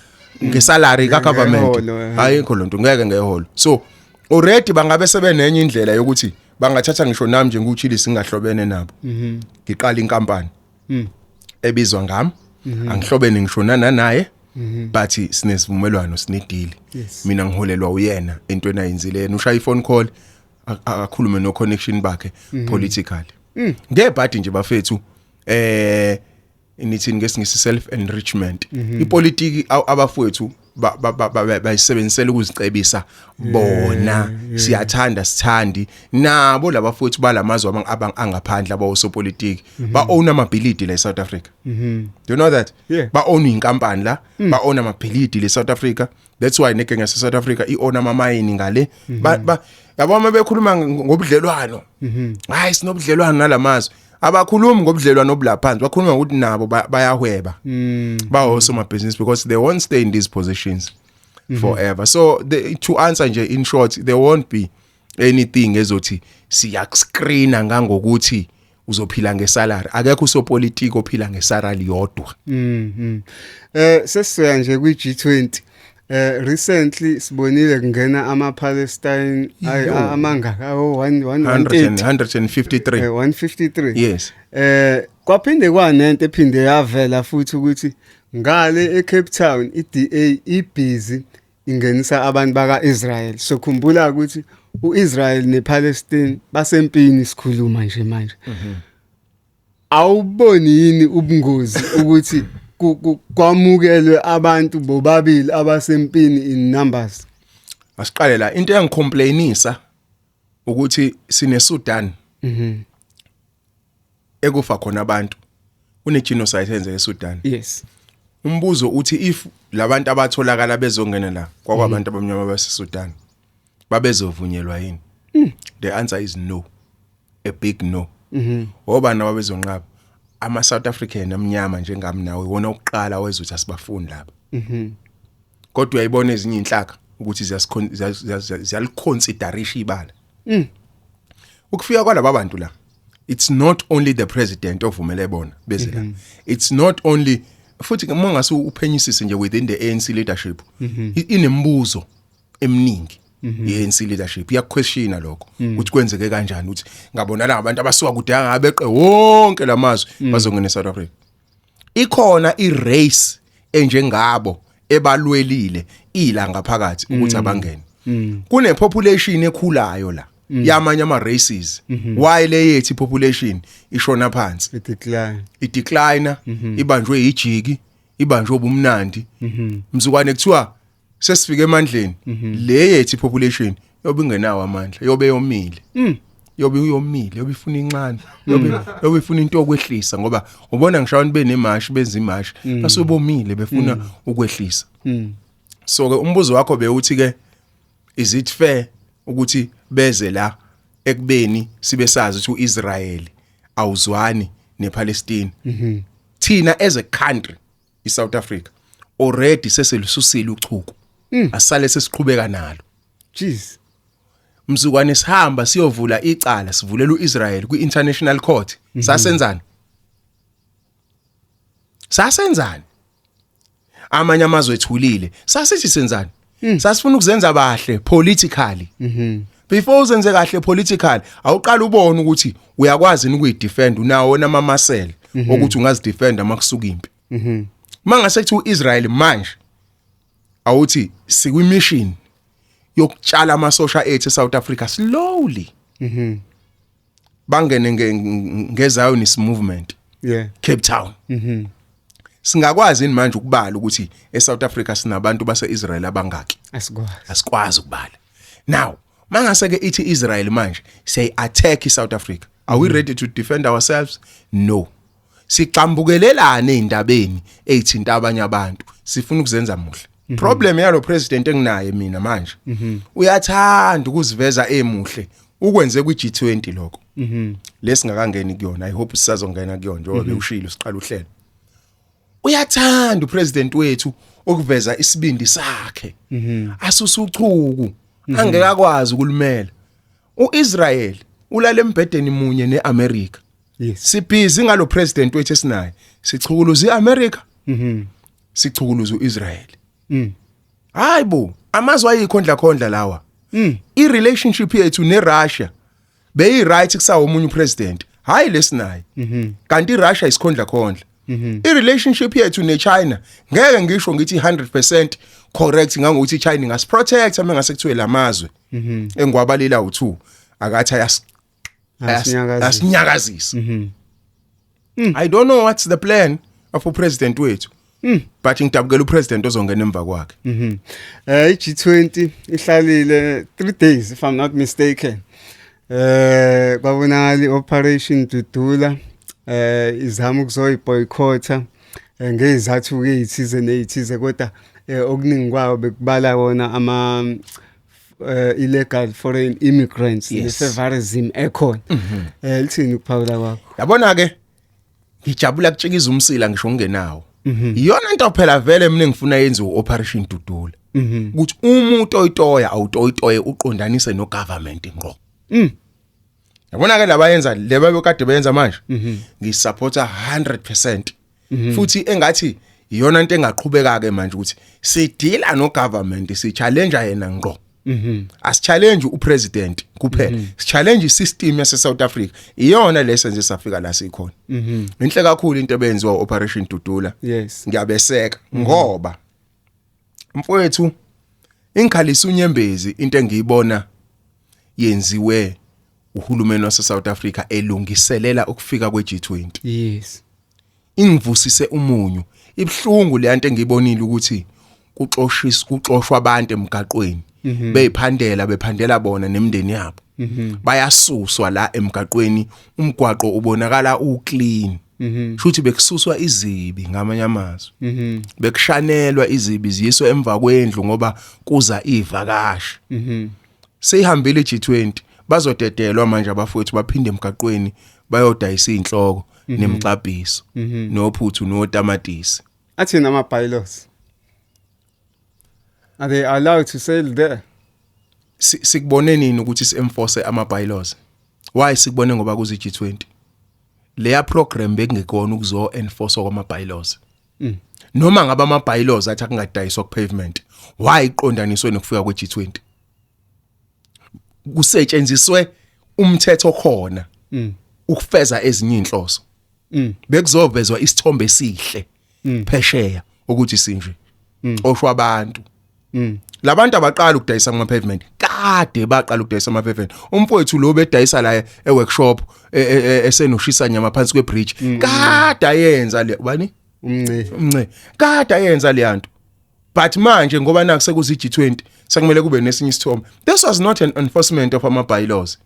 ngesalary ka government. Ngeholo. Ayikho lonto, ngeke ngeholo. So already bangabe sebenenye indlela yokuthi bangathatha ngisho nami nje nguChillis, singahlobene nabo, ngiqala inkampani ebizwa ngami, angihlobene ngisho nanaye, but sinesivumelwano, sinedeal. Mina ngiholelwa uyena entweni ayenzile, yena ushaya iphone call, akhulume no connection bakhe politically. Ngebhadi nje bafethu, nithini ngesingisi, self enrichment. Ipolitiki abafowethu bayisebenzisela ukuzicebisa bona. Siyathanda sithandi nabo labafowethu balamazwe angaphandle abawosopolitiki ba own amabhilidi la eSouth Africa. Do you know that? Yeah. Ba own inkampani la, ba own amabhilidi le South Africa. That's why negenge yase South Africa i own amamayini ngale. Ba yabo uma bekhuluma ngobudlelwano, hayi, sinobudlelwano nalamazwe, abakhulumi ngobudlelwano obulaphansi, bakhuluma ngokuthi nabo bayahweba, ba also my business, because they won't stay in these positions forever. So to answer nje in short, there won't be anything ezothi siyakuscreena ngangokuthi uzophila ngesalary. Akekho usopolitiki ophila ngesalary yodwa. Sesiya nje kwi G20. Recently sibonile kungena ama Palestine amangaka awu 1 1 100 153. 153. Yes. Kwaphinde kwanento ephinde yavela futhi ukuthi ngale eCape Town iDA ibusy ingenisa abantu baka Israel. So khumbula ukuthi uIsrael nePalestine basempini sikhuluma nje manje. Awuboni yini ubungozi ukuthi kwamukelwe abantu bobabili abasempini in numbers? Asiqale la, into engicomplainisa ukuthi sine Sudan ekufa khona abantu, kune genocide enzeke eSudan. Umbuzo uthi, if labantu abatholakala bezongena la kwakwabantu abamnyama baseSudan, babezovunyelwa yini? The answer is no, a big no. Obani ababezonqaba? Ama South African amnyama njengami nawe, wona oqala wezuthi asibafuni lapha. Kodwa uyayibona ezinye inhlaka ukuthi ziyaliconsiderisha ibala ukufika kwalaba bantu la. It's not only the president ovumele bona beze la, it's not only, futhi uma ngase uphenyisise nje within the ANC leadership, inembuzo eminingi ye-ANC leadership iyakuquestiona lokho ukuthi kwenzeke kanjani ukuthi ngabonala ngabantu abasuka kude angabeqe wonke lamazwe bazongena eSouth Africa. Ikhona irace enjengabo ebalwelile ila ngaphakathi ukuthi abangene. Kune population ekhulayo la yamanye ama races, why le yethu population ishona phansi? I decline. Idecline, ibanjwe ijiki, ibanjwe ubumnandi. Mzukwane kuthiwa sesifike emandleni, le yethu population yobe ingenawo amandla, yobe yomile, yobe uyomile, yobe ifuna incane, yobe ifuna into yokwehlisa, ngoba ubona ngisho abantu benemashi, benza imashi, basuke bomile befuna ukwehlisa. So ke umbuzo wakho bewuthi ke, is it fair ukuthi beze la Ekubeni sibe sazi ukuthi uIsrael awuzwani nePalestine, thina as a country, iSouth Africa, already seselisusile uchuku, asale sesiqhubeka nalo. Jeez. Mzukwane sihamba siyovula icala, sivulela uIsrael kwi-international court, sasenzani? Sasenzani? Amanye amazwe ethulile. Sasithi senzani? Sasifuna ukuzenza bahle politically. Before uzenze kahle politically, awuqala ubone ukuthi uyakwazi ukuyidefend, unawo nama muscle ukuthi ungazidefend makusuka impi. Mangase kuthi uIsrael manje awuthi sikwi mission yokutshala amasosha ethu eSouth Africa slowly, bangene nge Zionist movement, Cape Town, singakwazi yini manje ukubala ukuthi eSouth Africa sinabantu base-Israel abangaki? Asikwazi. Asikwazi ukubala. Now mangase ke ithi Israel manje say attack iSouth Africa, are we ready to defend ourselves? No. Sixambukelelane ezindabeni ezithinta abanye abantu, sifuna ukuzenza muhle. Problem yalo president enginaye mina manje, uyathanda ukuziveza emuhle. Ukwenze kwi G20 lokho lesingakangeni kuyona, I hope sisazongena kuyona njengoba bewushilo siqala uhlelo. Uyathanda upresident wethu ukuveza isibindi sakhe, asusa uchuku angeke akwazi ukulimela. uIsrael ulala embhedeni munye neAmerica. Sibhizi ngalo president wethu esinaye, sichukuluza iAmerica, sichukuluza uIsrael. Hayibo, amazwe ayikhondla khondla lawa. I relationship yethu neRussia beyi right kusawo omunye upresident, hayi lesinaye. Kanti iRussia isikhondla khondla. I relationship yethu neChina, ngeke ngisho ngithi 100% correct ngangokuthi iChina ingasiprotect uma ngase kuthiwe lamazwe engwabalila u2 akathi ayas Asinyakazisa. Asinyakazisa. I don't know what's the plan of upresident wethu, but ngidabukela upresident ozongena emva kwakhe. I-G20 ihlalile 3 days, if I'm not mistaken. Kwabonakala iOperation Dudula izama ukuzoyiboycotта ngezathu ke ezithize nezithize, kodwa okuningi kwawo bekubala wona ama illegal foreign immigrants ne-favorism ekhona. Lithini ukuphawula kwakho? Yabona ke, ngijabula kutshikiza umsila ngisho ngingenawo. Iyona into phela vele mina engifuna yenziwe Operation Dudula, ukuthi uma utoyitoya, awutoyitoye uqondanise no government ngqo. Yabona ke, laba yenza leba bekade beyenza manje, ngisupporta 100%, futhi engathi iyona into engaqhubeka ke manje, ukuthi sidila no government, si challenge yena ngqo. Asichallenge upresident kuphela, sichallenge isystem yase South Africa, iyona lesenze safika la sikhona. Inhle kakhulu into ebenziwa Operation Dudula. Ngiyabeseka ngoba mfowethu ingikhalisa unyembezi into engiyibona yenziwe uhulumeni wase South Africa elungiselela ukufika kweG20. Ingivusise umunyu, ibhlungu le nto engiyibonile ukuthi kuxoshisa, kuxoshwa abantu emgaqweni beyiphandela, bephandela bona nemindeni yabo, bayasuswa la emgaqweni, umgwaqo ubonakala uclean, shuthi bekususwa izibi, ngamanye amazwi bekushanelwa izibi ziyiswe emva kwendlu ngoba kuza ivakashi. Seyihambile iG20, bazodedelwa manje abafowethu baphinde emgaqweni bayodayisa inhloko nemixabhiso nophuthu notamatisi. Athini ama bylaws? Are they allowed to sell there? Sikubone nini ukuthi si-enforce ama bylaws? Why sikubone ngoba kuze iG20? Leya program bekungekona ukuzo enforce kwama bylaws. Noma ngabe ama bylaws athi akungadayiswa ku pavement, why iqondaniswe nokufika kweG20? Kusetshenziswe umthetho khona ukufeza ezinye inhloso. Bekuzovezwa isithombe esihle phesheya ukuthi sinje oshwa abantu. Labantu abaqala ukudayisa kuma pavement, kade baqala ukudayisa ama pavement. Umfowethu lo bedayisa la e workshop esenoshisa nyama phansi kwe bridge, kade ayenza le bani. Umnce. Umnce, kade ayenza le yanto, but manje ngoba naku sekuzi G20, sekumele kube nesinye isithombe. This was not an enforcement of ama bylaws.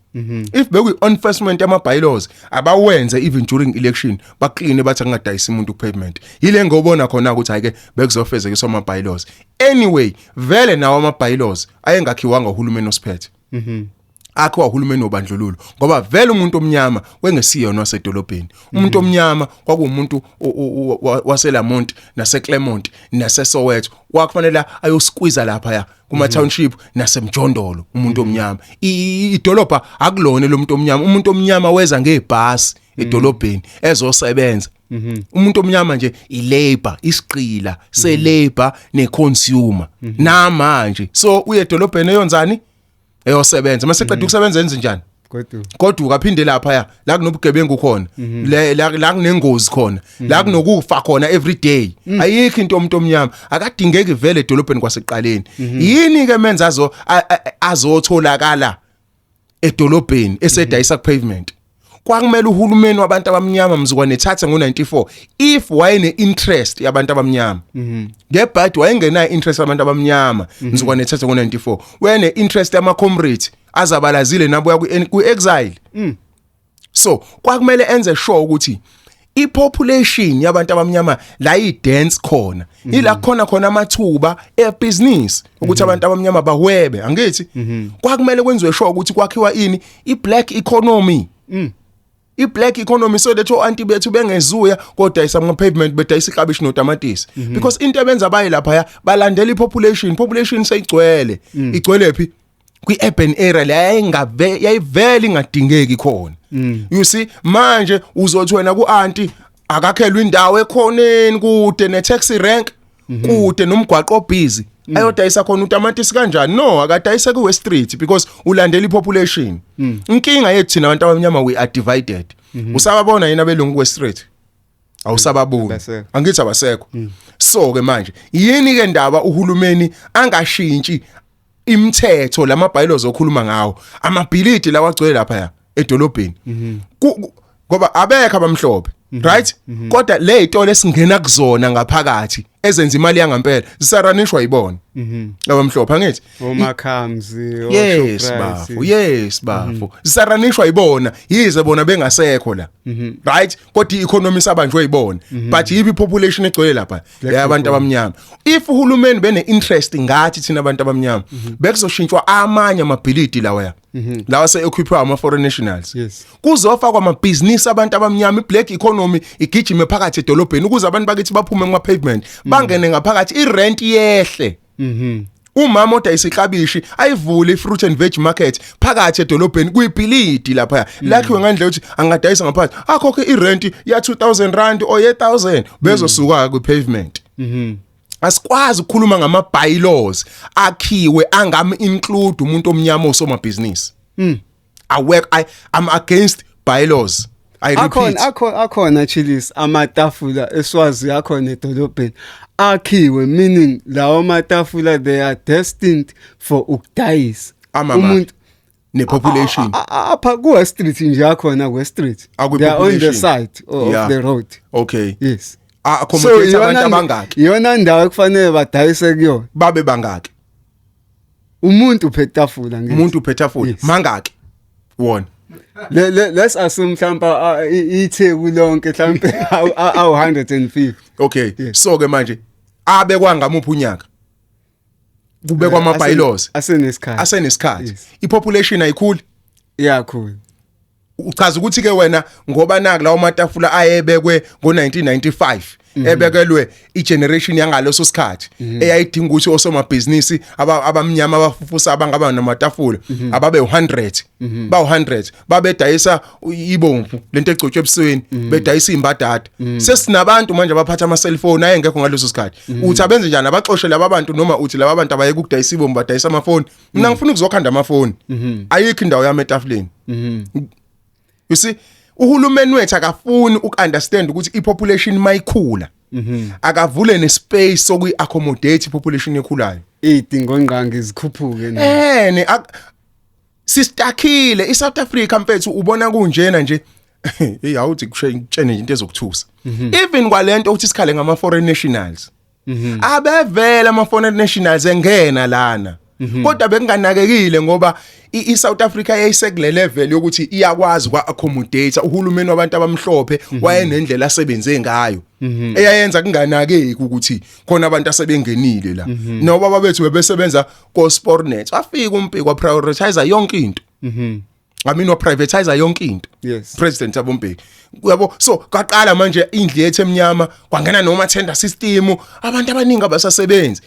If bekuyi enforcement yama bylaws, abawenze even during election, baclean, bathi angadayisi umuntu ku pavement. Yile ngobona khona ukuthi ayike bekuzofezekiswa ama bylaws. Anyway, vele nawo ama bylaws ayengakhiwanga uhulumeni osiphethe. Akhiwa uhulumeni wobandlululo, ngoba vele umuntu omnyama wengesiyona wasedolobheni. Umuntu omnyama kwakuwumuntu waseLamont naseClermont naseSoweto, kwakufanele ayosqueeze lapha ya kuma township nasemjondolo. Umuntu omnyama, idolobha akulona lomuntu omnyama. Umuntu omnyama weza ngebhasi edolobheni ezosebenza. Umuntu omnyama nje ilabor, isiqila selabor neconsumer namanje. So uye edolobheni eyonzani? Eyosebenza. Mase qeda ukusebenza, enze njani? Kodwa Kodwa ukaphinde lapha ya la kunobugebengu khona, la kunengozi khona, la kunokufa khona every day. Ayikho into, umuntu omnyama akadingeki vele edolobheni kwasekuqaleni. Yini ke menza azotholakala edolobheni esedayisa ku pavement? Kwakumele uhulumeni wabantu abamnyama mzukwane ethatha ngo94, if wayene interest yabantu abamnyama. Ngebhadi wayengenayo interest yabantu abamnyama mzukwane ethatha ngo94. Wayene interest yama comrades azabalazile nabuya ku exile. So kwakumele enze sure ukuthi ipopulation yabantu abamnyama la i-dense khona, ila khona khona amathuba ebusiness ukuthi abantu abamnyama bahwebe, angithi? Kwakumele kwenziwe sure ukuthi kwakhiwa ini? I-black economy, i-black economy, so that o-anti bethu bengezuya kodayisa ama-pavement, bedayisa iklabishi notamatisi, because into ebenza baye laphaya, balandela i-population. Population seyigcwele. Igcwele phi? Kwi-urban area la yayingave yayivele ingadingeki khona. You see, manje uzothi wena ku-anti akakhelwe indawo ekhoneni kude ne-taxi rank, kude nomgwaqo obusy, ayodayisa khona utamatisi kanjani? No, akadayise ku-West Street, because ulandela i-population. Inkinga yethu thina abantu abamnyama, we are divided. Usababona yini abelungu ku-West Street? Awusababoni. Abasekho. Angithi abasekho? So ke manje yini ke ndaba uhulumeni angashintshi imithetho, lama bylaws okhuluma ngawo, amabhilidi lawa agcwele lapha ya edolobheni? Ngoba abekho abamhlophe, right? Kodwa le zitolo esingena kuzona ngaphakathi ezenza imali yangampela zisaranishwa yibona abamhlophe, angithi? Omakhamzi. Yes bafo, yes bafo, zisaranishwa yibona, yize bona bengasekho la, right? Kodwa i-economy sabanjwe yibona. But yibi population egcwele lapha yabantu abamnyama. If uhulumeni bene interest ngathi thina abantu abamnyama, bekuzoshintshwa amanye amabhilidi lawa ya lawa se-equipwe ama foreign nationals. Kuzofakwa amabhizinisi abantu abamnyama, i-black economy igijime phakathi edolobheni, ukuze abantu bakithi baphume kuma pavement, bangene ngaphakathi, i-rent yehle. Umama odayisa iklabishi ayivule i-fruit and veg market phakathi edolobheni kuyibhilidi lapha lakhiwe ngandlela ukuthi angadayisa ngaphansi, akhokhe irent ya R2000 or ye 1000, bezosuka kwi pavement. Asikwazi ukukhuluma ngama bylaws akhiwe angam include umuntu omnyama osomabhizinisi. I work I I'm against bylaws, I repeat. Akhona, Chillis, amatafula eswazi akhona edolobheni akhiwe, meaning lawo matafula, they are destined for ukudayisa. Amama nepopulation. Apha ku West Street nje, akhona ku West Street. They are on the side of the road. Yes. Accommodate abantu abangaki? Iyona ndawo ekufanele badayise kuyona. Babe bangaki? Umuntu uphethe tafula ngithi. Umuntu uphethe tafula. Mangaki wona? Let's assume mhlawumbe iTheku lonke mhlawumbe awu 150. Okay. So ke manje abekwa ngamuphi unyaka kubekwa ama bylaws? Asenesikhathi. Asenesikhathi. Ipopulation ayikhuli? Iyakhula. Uchaza ukuthi ke wena, ngoba naku lawo matafula ayebekwe ngo1995, ebekelwe igeneration yangaleso sikhathi eyayidinga ukuthi osomabhizinisi abamnyama abafufusa abangaba namatafula ababe 100, bawu 100 babedayisa ibomvu lento egcotshwe ebusweni, bedayisa imbadada. Sesinabantu manje abaphatha ama cellphone ayengekho ngaleso sikhathi. Uthi abenze njani? Abaxoshe laba bantu, noma uthi laba bantu abayeke ukudayisa ibomvu, badayisa amafoni? Mina ngifuna ukuzokhanda amafoni, ayikho indawo yami etafuleni. You see, uhulumeni wethu akafuni ukunderstand ukuthi ipopulation mayikhula, akavule nespace sokuyi-accommodate ipopulation ekhulayo. Idingo ngqangi zikhuphuke na. Ne sistakile iSouth Africa mfethu, ubona kunjena nje. Hey, awuthi kushe ngitshene nje into ezokuthusa. Even kwalento ukuthi sikhale ngama foreign nationals, abevela ama foreign nationals engena lana, kodwa bekunganakekile ngoba iSouth Africa yayisekule level yokuthi iyakwazi kwa accommodate. Uhulumeni wabantu abamhlophe wayenendlela asebenze ngayo eyayenza kunganakeki ukuthi khona abantu asebengenile la. Nobaba bethu bebesebenza ko Spoornet, wafika uMbeki wa prioritize yonke into. I mean, wa privatize yonke into. President Thabo Mbeki, uyabo? So kwaqala manje indlu yethu emnyama, kwangena noma tender system, abantu abaningi abasasebenzi.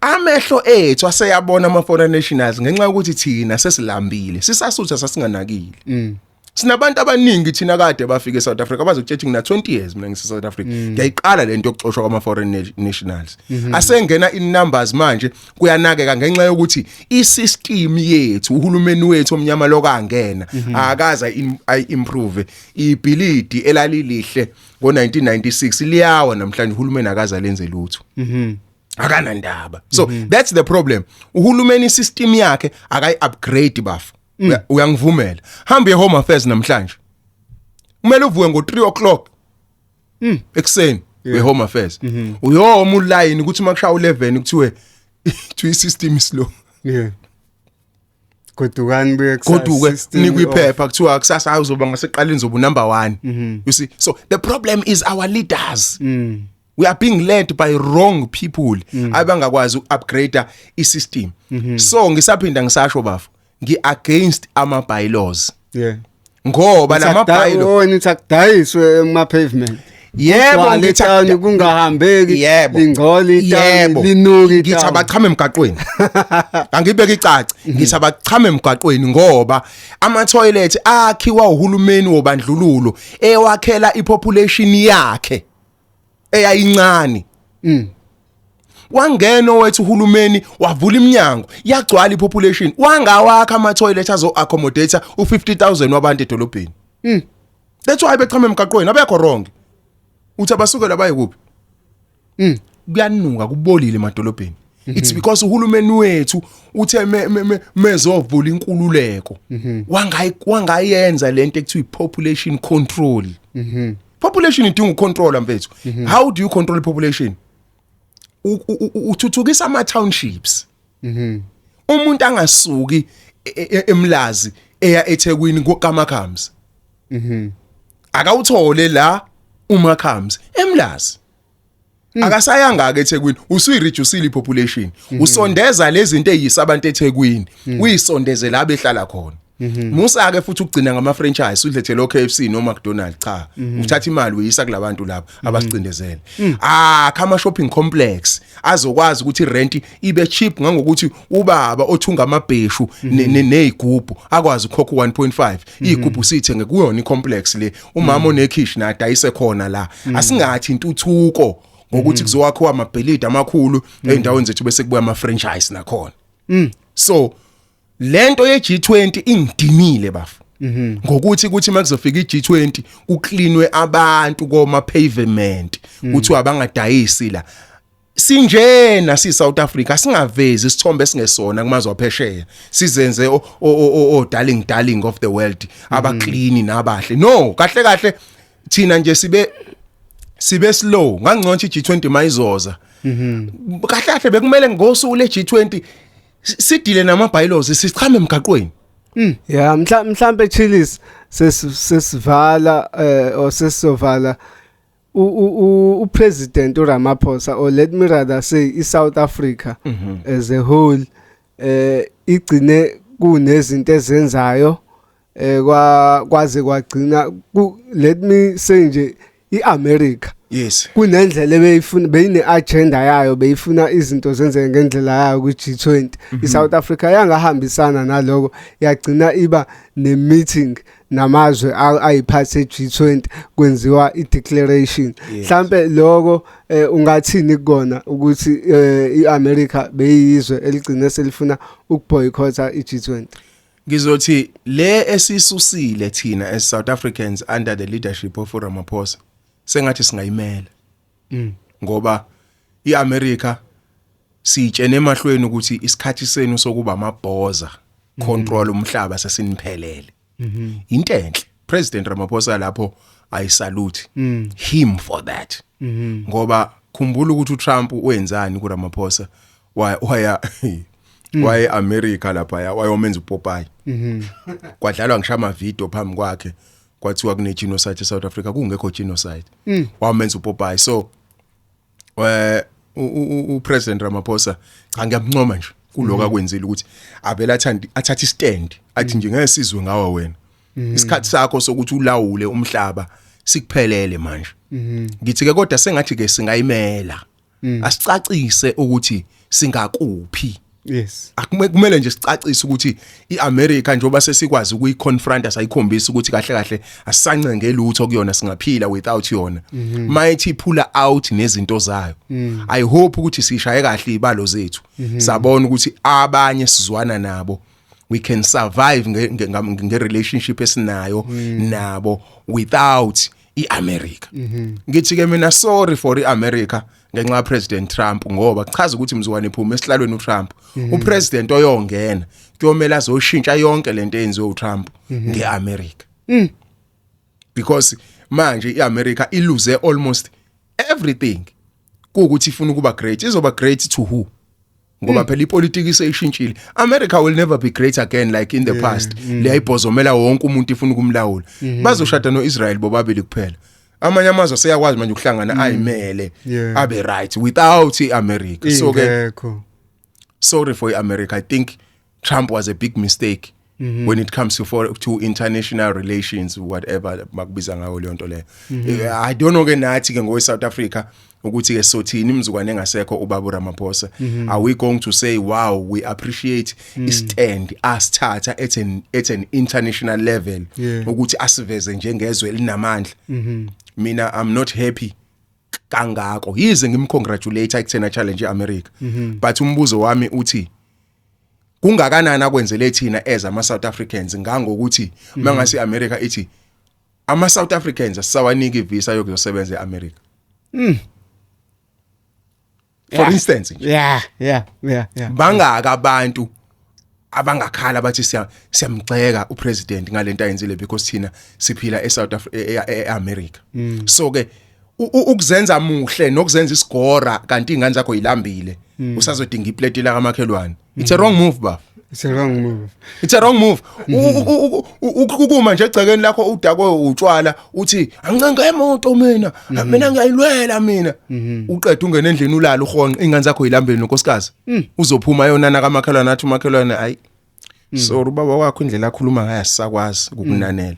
Amehlo ethu aseyabona ama foreign nationals ngenxa yokuthi thina sesilambile, sisasutha, sasinganakile. Sinabantu abaningi thina kade bafika eSouth Africa bazokutshela ngina 20 years mina ngise South Africa, ngiyayiqala lento yokuxoshwa kwama foreign nationals. Asengena in numbers manje, kuyanakeka ngenxa yokuthi isystem yethu, uhulumeni wethu omnyama lokangena akaza ay improve ibhilidi elalilihle ngo1996, liyawa namhlanje, uhulumeni akaza lenze lutho, akanandaba. So that's the problem, uhulumeni system yakhe akayi upgrade, bafu. Uyangivumela? Hamba ye Home Affairs namhlanje, kumele uvuke ngo3 o'clock ekseni we Home Affairs, uyoma uline ukuthi makushaya u11 kuthiwe to system is slow. Yeah, godukani, buye kusasa. Goduke. System Nikwe off. Iphepha, kuthiwa kusasa uzoba ngaseqaleni, zoba number 1, you see? So the problem is our leaders. We are being led by wrong people abangakwazi uku-upgrade i-system. So ngisaphinda ngisasho, bafo, ngi-against ama bylaws ngoba lama bylaw Wona uthi akudayiswe ema pavement. Yebo. Kugcwale Ngithi etown, kungahambeki, lingcole itown, linuka Ngithi itown. abachame emgaqweni, angibeke icace, ngithi abachame emgaqweni ngoba ama toilet akhiwa uhulumeni wobandlululo ewakhela ipopulation yakhe eyayincane. Wangena wethu uhulumeni, wavula iminyango, yagcwala ipopulation, wangawakha ama toilet azo accommodate u50000 wabantu edolobheni. That's why bechama emgaqweni, abekho wrong. Uthi abasukela baye kuphi? Kuyanuka, kubolile emadolobheni. It's because uhulumeni wethu uthe mezovula inkululeko wangayenza lento ekuthiwa population control. Population idinga ucontrol, mfethu. How do you control population? Uthuthukisa ama townships. Umuntu angasuki eMlazi eya eThekwini kaMakhams. Akawuthole la uMakhams eMlazi. Akasayanga ke eThekwini, usuyireduceile ipopulation. Usondeza lezi zinto eziyisa abantu eThekwini, uyisondeze la behlala khona. Musa ke futhi ukugcina ngama franchise, udlethe lo KFC no McDonald's, cha, uthatha imali uyisa kulabantu lapha abasicindezele. Ah, khama shopping complex azokwazi ukuthi rent ibe cheap ngangokuthi ubaba othunga amabheshu nezigubhu akwazi ukukhokha 1.5 igubhu sithenge kuyona icomplex le, umama onekhishi nadayise khona la. Asingathi intuthuko ngokuthi kuzowakhiwa amabhilidi amakhulu ey'ndaweni zethu bese kubuya ama franchise nakhona. So lento ye G20 ingidinile, bafu, ngokuthi kuthi makuzofika iG20 kucleanwe abantu koma pavement, kuthiwa abangadayisi la. Sinjena si South Africa, singavezi isithombe esingesona kumazwe aphesheya, sizenze o darling darling of the world, abaclean nabahle. No, kahle kahle thina nje sibe slow. Ngangcono iG20 mayizoza, kahle kahle bekumele ngosuku leG20 sidile nama bylaws, sichame emgaqweni. Yeah, mhlambe Chillis, sesivala or sesizovala, upresident uRamaphosa, or let me rather say iSouth Africa as a whole, igcine kunezinto ezenzayo kwa kwaze kwagcina let me say nje iAmerica kunendlela ebeyifuna, beyine agenda yayo, beyifuna izinto zenzeke ngendlela yayo ku G20. iSouth Africa yangahambisana naloko, yagcina iba ne meeting namazwe ayiphathe G20, kwenziwa i-declaration. Mhlambe lokho ungathini kukona ukuthi iAmerica beyizwe eligcine selifuna ukuboycotта iG20? Ngizothi le esisusile thina as South Africans under the leadership of Ramaphosa, sengathi singayimela, ngoba iAmerica sitshene emahlweni ukuthi isikhathi senu sokuba amabhoza control umhlaba sesiniphelele. Into enhle President Ramaphosa lapho, I salute him for that, ngoba khumbula ukuthi uTrump wenzani kuRamaphosa. Waya waye America lapha, wayomenza uPopeye, kwadlalwa ngisho ama video phambi kwakhe, kwathiwa kune genocide eSouth Africa, kungekho genocide, wamenza uPopeye. So uPresident Ramaphosa, cha, ngiyamncoma nje. Kuloko akwenzile ukuthi avela athandi athathe istand, athi nje ngeke sizwe ngawe wena, isikhathi sakho sokuthi ulawule umhlaba sikuphelele manje. Ngithi ke kodwa sengathi ke singayimela, asicacise ukuthi singakuphi. Kumele nje sicacise ukuthi iAmerica, njengoba sesikwazi ukuyiconfront, sayikhombisa ukuthi kahle kahle asisancenge lutho kuyona, singaphila without yona, mayithi pull out nezinto zayo. I hope ukuthi sishaye kahle izibalo zethu, sabona ukuthi abanye sizwana nabo, we can survive nge relationship esinayo nabo without iAmerica. Ngithi ke mina, sorry for iAmerica ngenxa ka President Trump, ngoba kuchaza ukuthi mzukwane iphuma esihlalweni uTrump, upresident oyongena kuyomela azoshintsha yonke lento eyenziwe uTrump ngeAmerica, because manje iAmerica ilose almost everything. Kuukuthi ifuna ukuba great, izoba great to who? Ngoba phela ipolitiki seyishintshile. America will never be great again like in the past, leyayibhozomela wonke umuntu ifuna ukumlawula. Bazoshada noIsrael bobabili kuphela. Amanye amazwe aseyakwazi manje ukuhlangana ayimele, abe right without iAmerica. So ke Ingekho. sorry for America. I think Trump was a big mistake when it comes to international relations, whatever bakubiza ngayo leyo nto leyo. I don't know ke nathi ke ngowe South Africa ukuthi ke sothini imzukwane engasekho ubaba Ramaphosa. Are we going to say, "Wow, we appreciate istand asithatha at an international level," ukuthi asiveze njengezwe elinamandla? Mina, I'm not happy kangako, yize ngimcongratulate ekuthena challenge eAmerica, but umbuzo wami uthi kungakanani akwenzele thina as ama South Africans, ngangokuthi mangase iAmerica ithi ama South Africans asisawanika ivisa yokuzosebenza eAmerica, for instance nje, bangaka abantu abangakhala bathi siyamgxeka upresident ngalento ayenzile, because thina siphila eSouth Africa, eAmerica. So ke ukuzenza muhle nokuzenza isigora kanti ingane zakho yilambile, usazodinga iplate la kamakhelwane, it's a wrong move, baf. It's a wrong move. It's a wrong move. Ukuma nje egcekeni lakho udakwe utshwala, uthi angincenge emoto mina, mina ngiyayilwela mina, uqeda ungena endlini ulala uhonqa, ingane zakho yilambile nonkosikazi, uzophuma yona nakamakhelwane athi umakhelwane, "Hayi, sorry, ubaba wakho indlela akhuluma ngayo asisakwazi ukunanela."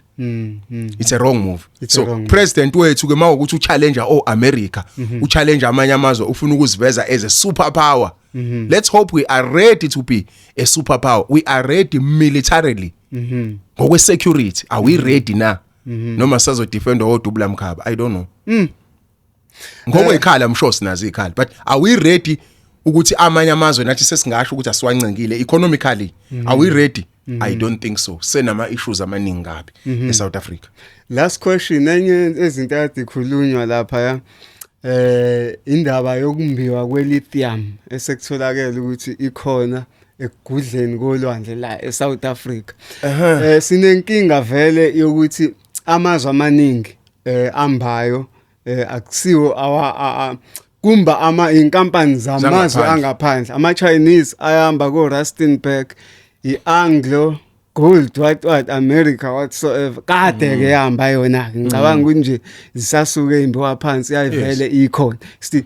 It's a wrong move. It's a So wrong move. president wethu ke, mawukuthi uchallenge o America, uchallenge amanye amazwe, ufuna ukuziveza as a super power, let's hope we are ready to be a super power. We are ready militarily, ngokwe security are we ready na, noma sazo defend odubula mkhaba? I don't know. Ngokwekhala msho sinazo ikhala, but are we ready ukuthi amanye amazwe nathi sesingasho ukuthi asiwancengile economically? Are we ready? I don't think so. Senama issues amaningi kabi eSouth Africa. Last question, enye ezinto kade ikhulunywa lapha ya indaba yokumbiwa kwelithium esekutholakala ukuthi ikhona ekugudleni kolwandle la eSouth Africa. Sinenkinga vele yokuthi amazwe amaningi ambayo akusiwo awa kumba ama inkampani zamazwe Zangaphandle. angaphandle. Ama Chinese ayahamba ko Rustenburg, iAnglo Gold, what what, America, whatsoever, kade ke yahamba yona ke. Ngicabanga ukuthi nje zisasuke imbiwa phansi, yayivele ikhona. Sithi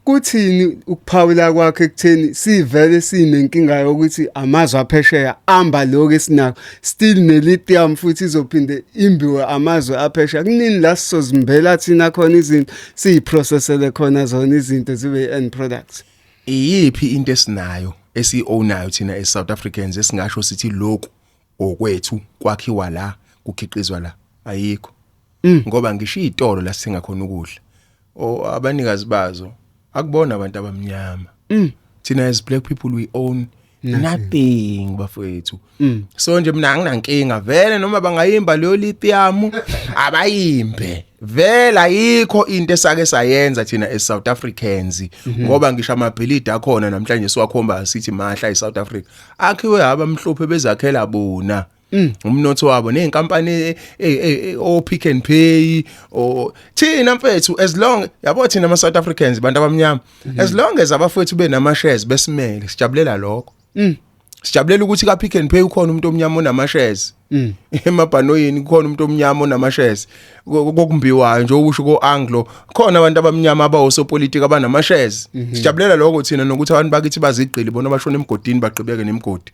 kuthini ukuphawula kwakhe ekutheni sivele sinenkinga yokuthi amazwe aphesheya amba lokho esinakho, still ne-lithium futhi izophinde imbiwe amazwe aphesheya? Kunini la sizozimbela thina khona izinto, siyiprocessele khona zona izinto zibe end products? Iyiphi into esinayo esiownayo thina as South Africans esingasho sithi lokhu okwethu, kwakhiwa la, kukhiqizwa la? Ayikho, ngoba ngisho izitolo la sithenga khona ukudla, o abanikazi bazo akubona abantu abamnyama. Thina as black people, we own nothing, bafowethu. So nje mina anginankinga vele noma bangayimba leyo lithium, abayimbe vele. Ayikho into esake sayenza thina as South Africans, ngoba ngisho amabhilidi akhona namhlanje siwakhomba sithi mahla eSouth Africa akhiwe abamhlophe bezakhela bona umnotho wabo nezinkampani o Pick and Pay o. Thina mfethu, as long yabo thina ama South Africans, bantu abamnyama, as long as abafowethu benama shares besimele, sijabulela lokho. Sijabulela ukuthi ka Pick n Pay ukhona umuntu omnyama onama shares. Emabhanoyini kukhona umuntu omnyama onama shares. Kokumbiwayo nje okusho ko Anglo khona abantu abamnyama abawosopolitiki abanama shares. Sijabulela lokho thina nokuthi abantu bakithi bazigqili bona bashona emgodini bagqibeke nemigodi.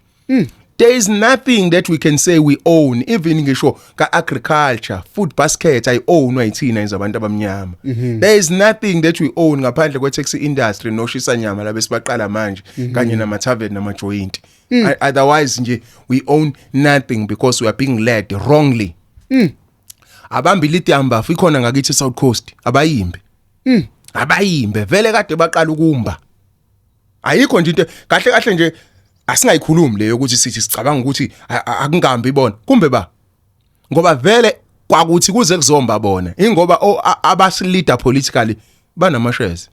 There is nothing that we can say we own, even ngisho ka agriculture, food basket ayi ownwa yithina izabantu abamnyama. There is nothing that we own ngaphandle kwe taxi industry noshisa nyama labe sibaqala manje kanye nama tavern nama joint. Otherwise nje we own nothing because we are being led wrongly. Abambi lithium, bafo, ikhona ngakithi South Coast, abayimbe. Abayimbe vele, kade baqala ukumba. Ayikho nje into kahle kahle nje asingayikhulumi leyo ukuthi sithi sicabanga ukuthi akungambi bona kumbe ba, ngoba vele kwakuthi kuze kuzomba bona ingoba abasileader politically banama shares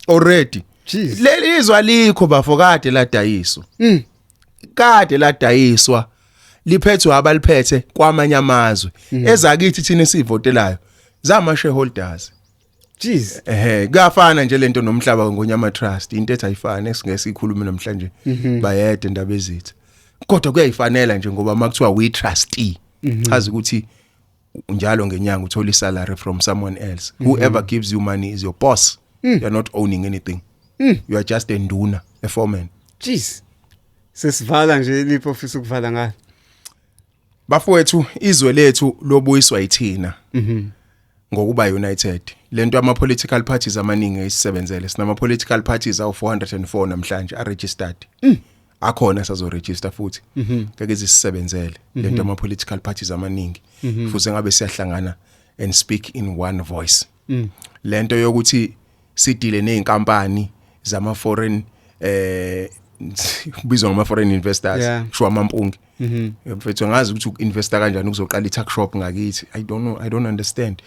already. Jeez. Leli izwe alikho, bafo, kade ladayiswa. Kade ladayiswa, liphethwe abaliphethe kwamanye amazwe. Ezakithi thina esivotelayo zama shareholders. Jeez. Ehe, kuyafana nje lento nomhlaba Ngonyama Trust, into ethi ayifani esingeke sikhulume namhlanje bayede indaba ezitha. Kodwa kuyayifanela nje ngoba makuthiwa we trustee, chaza ukuthi njalo ngenyanga uthola isalary from someone else. Whoever gives you money is your boss. You are not owning anything. You are just a nduna, a foreman. Jeez. Sesivala nje, lipho ofisa ukuvala ngalo? Bafowethu, izwe lethu lobuyiswa yithina. Ngokuba united. Lento ama political parties amaningi esisebenzele. Sinama political parties awu 404 namhlanje a registered. Akhona sazo register futhi. Ngeke sisebenzele lento ama political parties amaningi. Futhi ngabe siyahlangana and speak in one voice. Lento yokuthi sidile nezinkampani zama foreign, kubizwa ngama foreign investors, kusho amampunge. Mfethu, ngazi ukuthi uinvesta kanjani ukuzoqala i-tuck shop ngakithi. I don't know, I don't understand.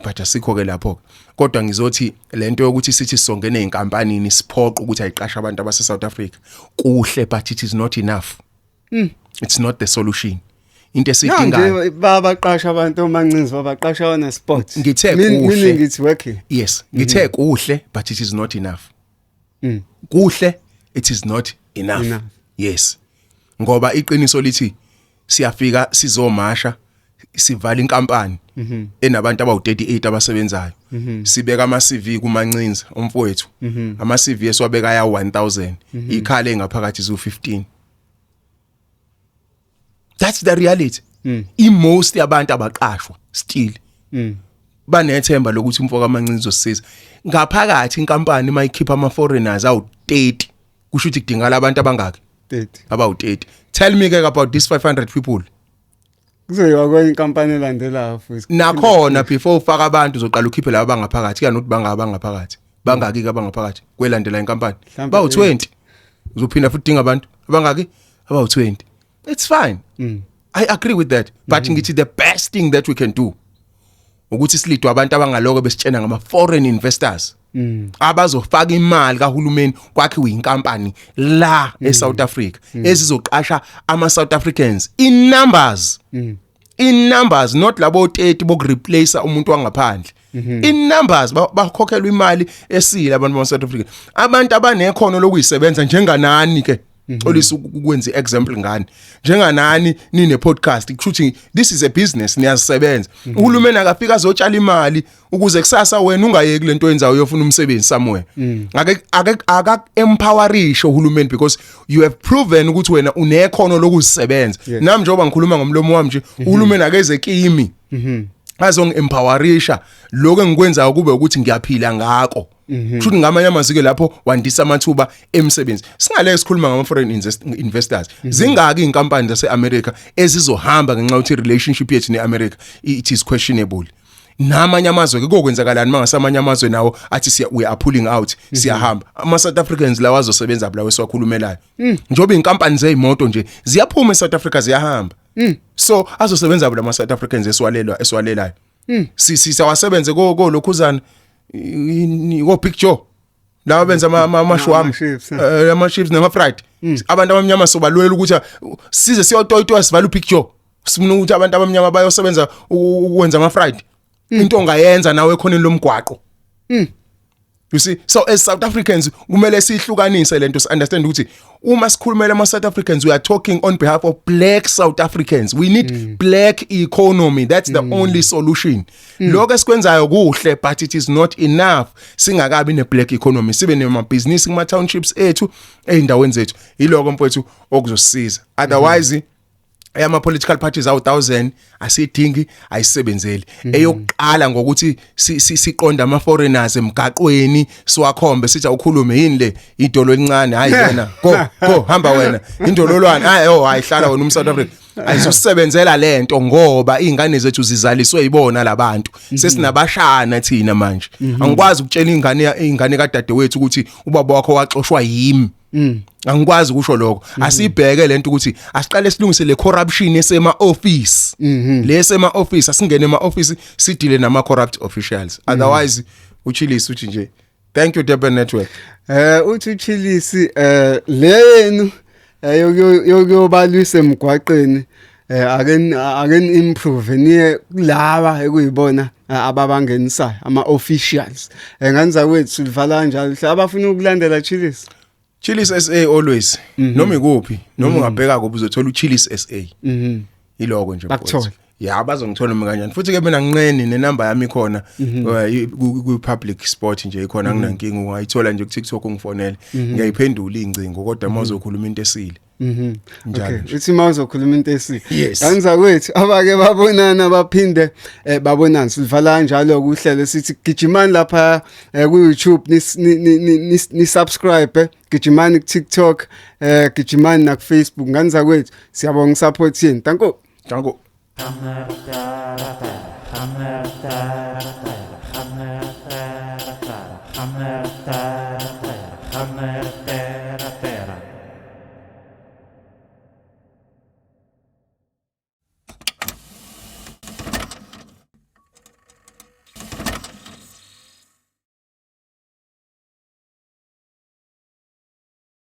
But asikho ke lapho. Kodwa ngizothi lento yokuthi sithi songene einkampanini siphoqa ukuthi ayiqasha abantu abase South Africa kuhle, but it is not enough. It's not the solution. Into esidingayo Nje babaqasha abantu omancinzi, babaqasha on a spot. Ngithe kuhle. Meaning it's working. Yes, ngithe kuhle, but it is not enough. Kuhle, it is not enough. Enough. Yes. Ngoba iqiniso lithi siyafika sizomasha, sivala inkampani enabantu abawu38 abasebenzayo. Sibeka ama CV kumancinza umfowethu. Ama CV esiwabeka ya 1000, ikhala engaphakathi zu 15. That's the reality. I most yabantu abaqashwa still. Banethemba lokuthi umfo kaMancinza uzosisiza. Ngaphakathi inkampani mayikhipha ama foreigners awu 30, kusho ukuthi kudingala abantu abangaki? 30. Abawu 30. Tell me ke about this 500 people. Kuzoyiwa kwenye inkampani elandelayo futhi. Nakhona before ufaka abantu uzoqala ukhiphe laba bangaphakathi, kuyanokuthi bangaba bangaphakathi. Bangaki ke abangaphakathi kwelandela inkampani? Mhlambe Bawu 20. Uzophinda futhi udinga abantu abangaki? Abawu 20. It's fine. I agree with that. But ngithi the best thing that we can do ukuthi silidwe abantu abangaloko besitshena ngama foreign investors abazofaka imali kahulumeni kwakhiwe inkampani la eSouth Africa ezizoqasha ama South Africans in numbers, in numbers, not labo 30 bokureplace umuntu wangaphandle, in numbers, bakhokhelwa imali esile abantu ba South Africa, abantu abanekhono lokuyisebenza njenganani ke. Xolisa ukwenza iexample ngani, njenganani nine podcast, kushuthi this is a business, niyazisebenza. Uhulumeni akafika azotshala imali ukuze kusasa wena ungayeki lento oyenzayo uyofuna umsebenzi somewhere. Ake aka empowerishe uhulumeni because you have proven ukuthi wena unekhono lokuzisebenza. Nami njengoba ngikhuluma ngomlomo wami nje, uhulumeni akeze kimi azongi-empowerisha lokho engikwenzayo kube ukuthi ngiyaphila ngako. Kusho ngamanye amazwi lapho wandisa amathuba emisebenzi. Singale sikhuluma ngama foreign investors, zingaki inkampani zase-America ezizohamba ngenxa yokuthi relationship yethu ne-America it is questionable? Namanye amazwe ke kokwenzakalani mangasamanye amazwe nawo athi siya, we are pulling out, siyahamba? Ama South Africans lawa azosebenza lawo esiwakhulumelayo, njengoba inkampani zezimoto nje ziyaphuma eSouth Africa ziyahamba, so azosebenza lama South Africans esiwalelwa esiwalelayo? Si sisawasebenze ko lokhuzana ko Big Joe laba benza ama shawarma, Ama-chips, ama chips nama fried. Abantu abamnyama sobalwela ukuthi size siyotoyitoya sivala uBig Joe, sifuna ukuthi abantu abamnyama bayosebenza ukwenza ama fried, into ongayenza nawe ekhoneni lomgwaqo. You see, so as South Africans kumele sihlukanise lento, si understand ukuthi uma sikhulumela ama South Africans, we are talking on behalf of black South Africans. We need black economy. That's the only solution. Lokho esikwenzayo kuhle, but it is not enough singakabi ne black economy, sibe nemabhizinisi kuma townships ethu, ezindaweni zethu. Iloko, mfowethu, okuzosisiza. Otherwise ama political parties awu 1000 asidingi, ayisebenzeli. Eyokuqala ngokuthi siqonda ama foreigners emgaqweni, siwakhombe, sithi awukhulume, yini le idolo elincane? Hayi wena, go, go, hamba wena, indololwane. Hayi, oh hayi, hlala wena, um South Africa. Ayizosebenzela lento ngoba izingane zethu zizaliswe yibona labantu. Sesinabashana thina manje. Angikwazi ukutshela ingane kadadewethu ukuthi ubaba wakho waxoshwa yimi. Angikwazi ukusho lokho. Asibheke lento ukuthi asiqale silungise le corruption esema office, lesema office. Asingene ema office, sidile nama corrupt officials. Otherwise uChillis uthi nje thank you, Durban Network. Uthi uChillis, leyenu yokuyobalwisa emgwaqeni, ake improve, niye kulaba ekuyibona ababangenisayo, ama officials. Ngane zakwethu, silivala kanjalo. Abafuna ukulandela Chillis? Chillis SA always, noma ikuphi, noma ungabheka kuphi, uzothola uChillis SA. Iloko nje, Bakuthola. mfowethu. Ya, bazongithola noma kanjani. Futhi ke mina nginqeni nenamba yami ikhona ku public spot nje ikhona, anginankinga. Ungayithola nje ku TikTok, ungifonele, ngiyayiphendula ingcingo, kodwa mawuzokhuluma into esile. Njalo nje. Uthi mawuzokhuluma into esile. Yes. Ngane zakwethu, abake babonana baphinde babonana. Sivala kanjalo kuhlelo, sithi gijimani lapha ku YouTube, ni subscribe, gijimani ku TikTok, gijimani na ku Facebook. Ngane zakwethu, siyabonga support yenu. Danko. Danko. Hammer.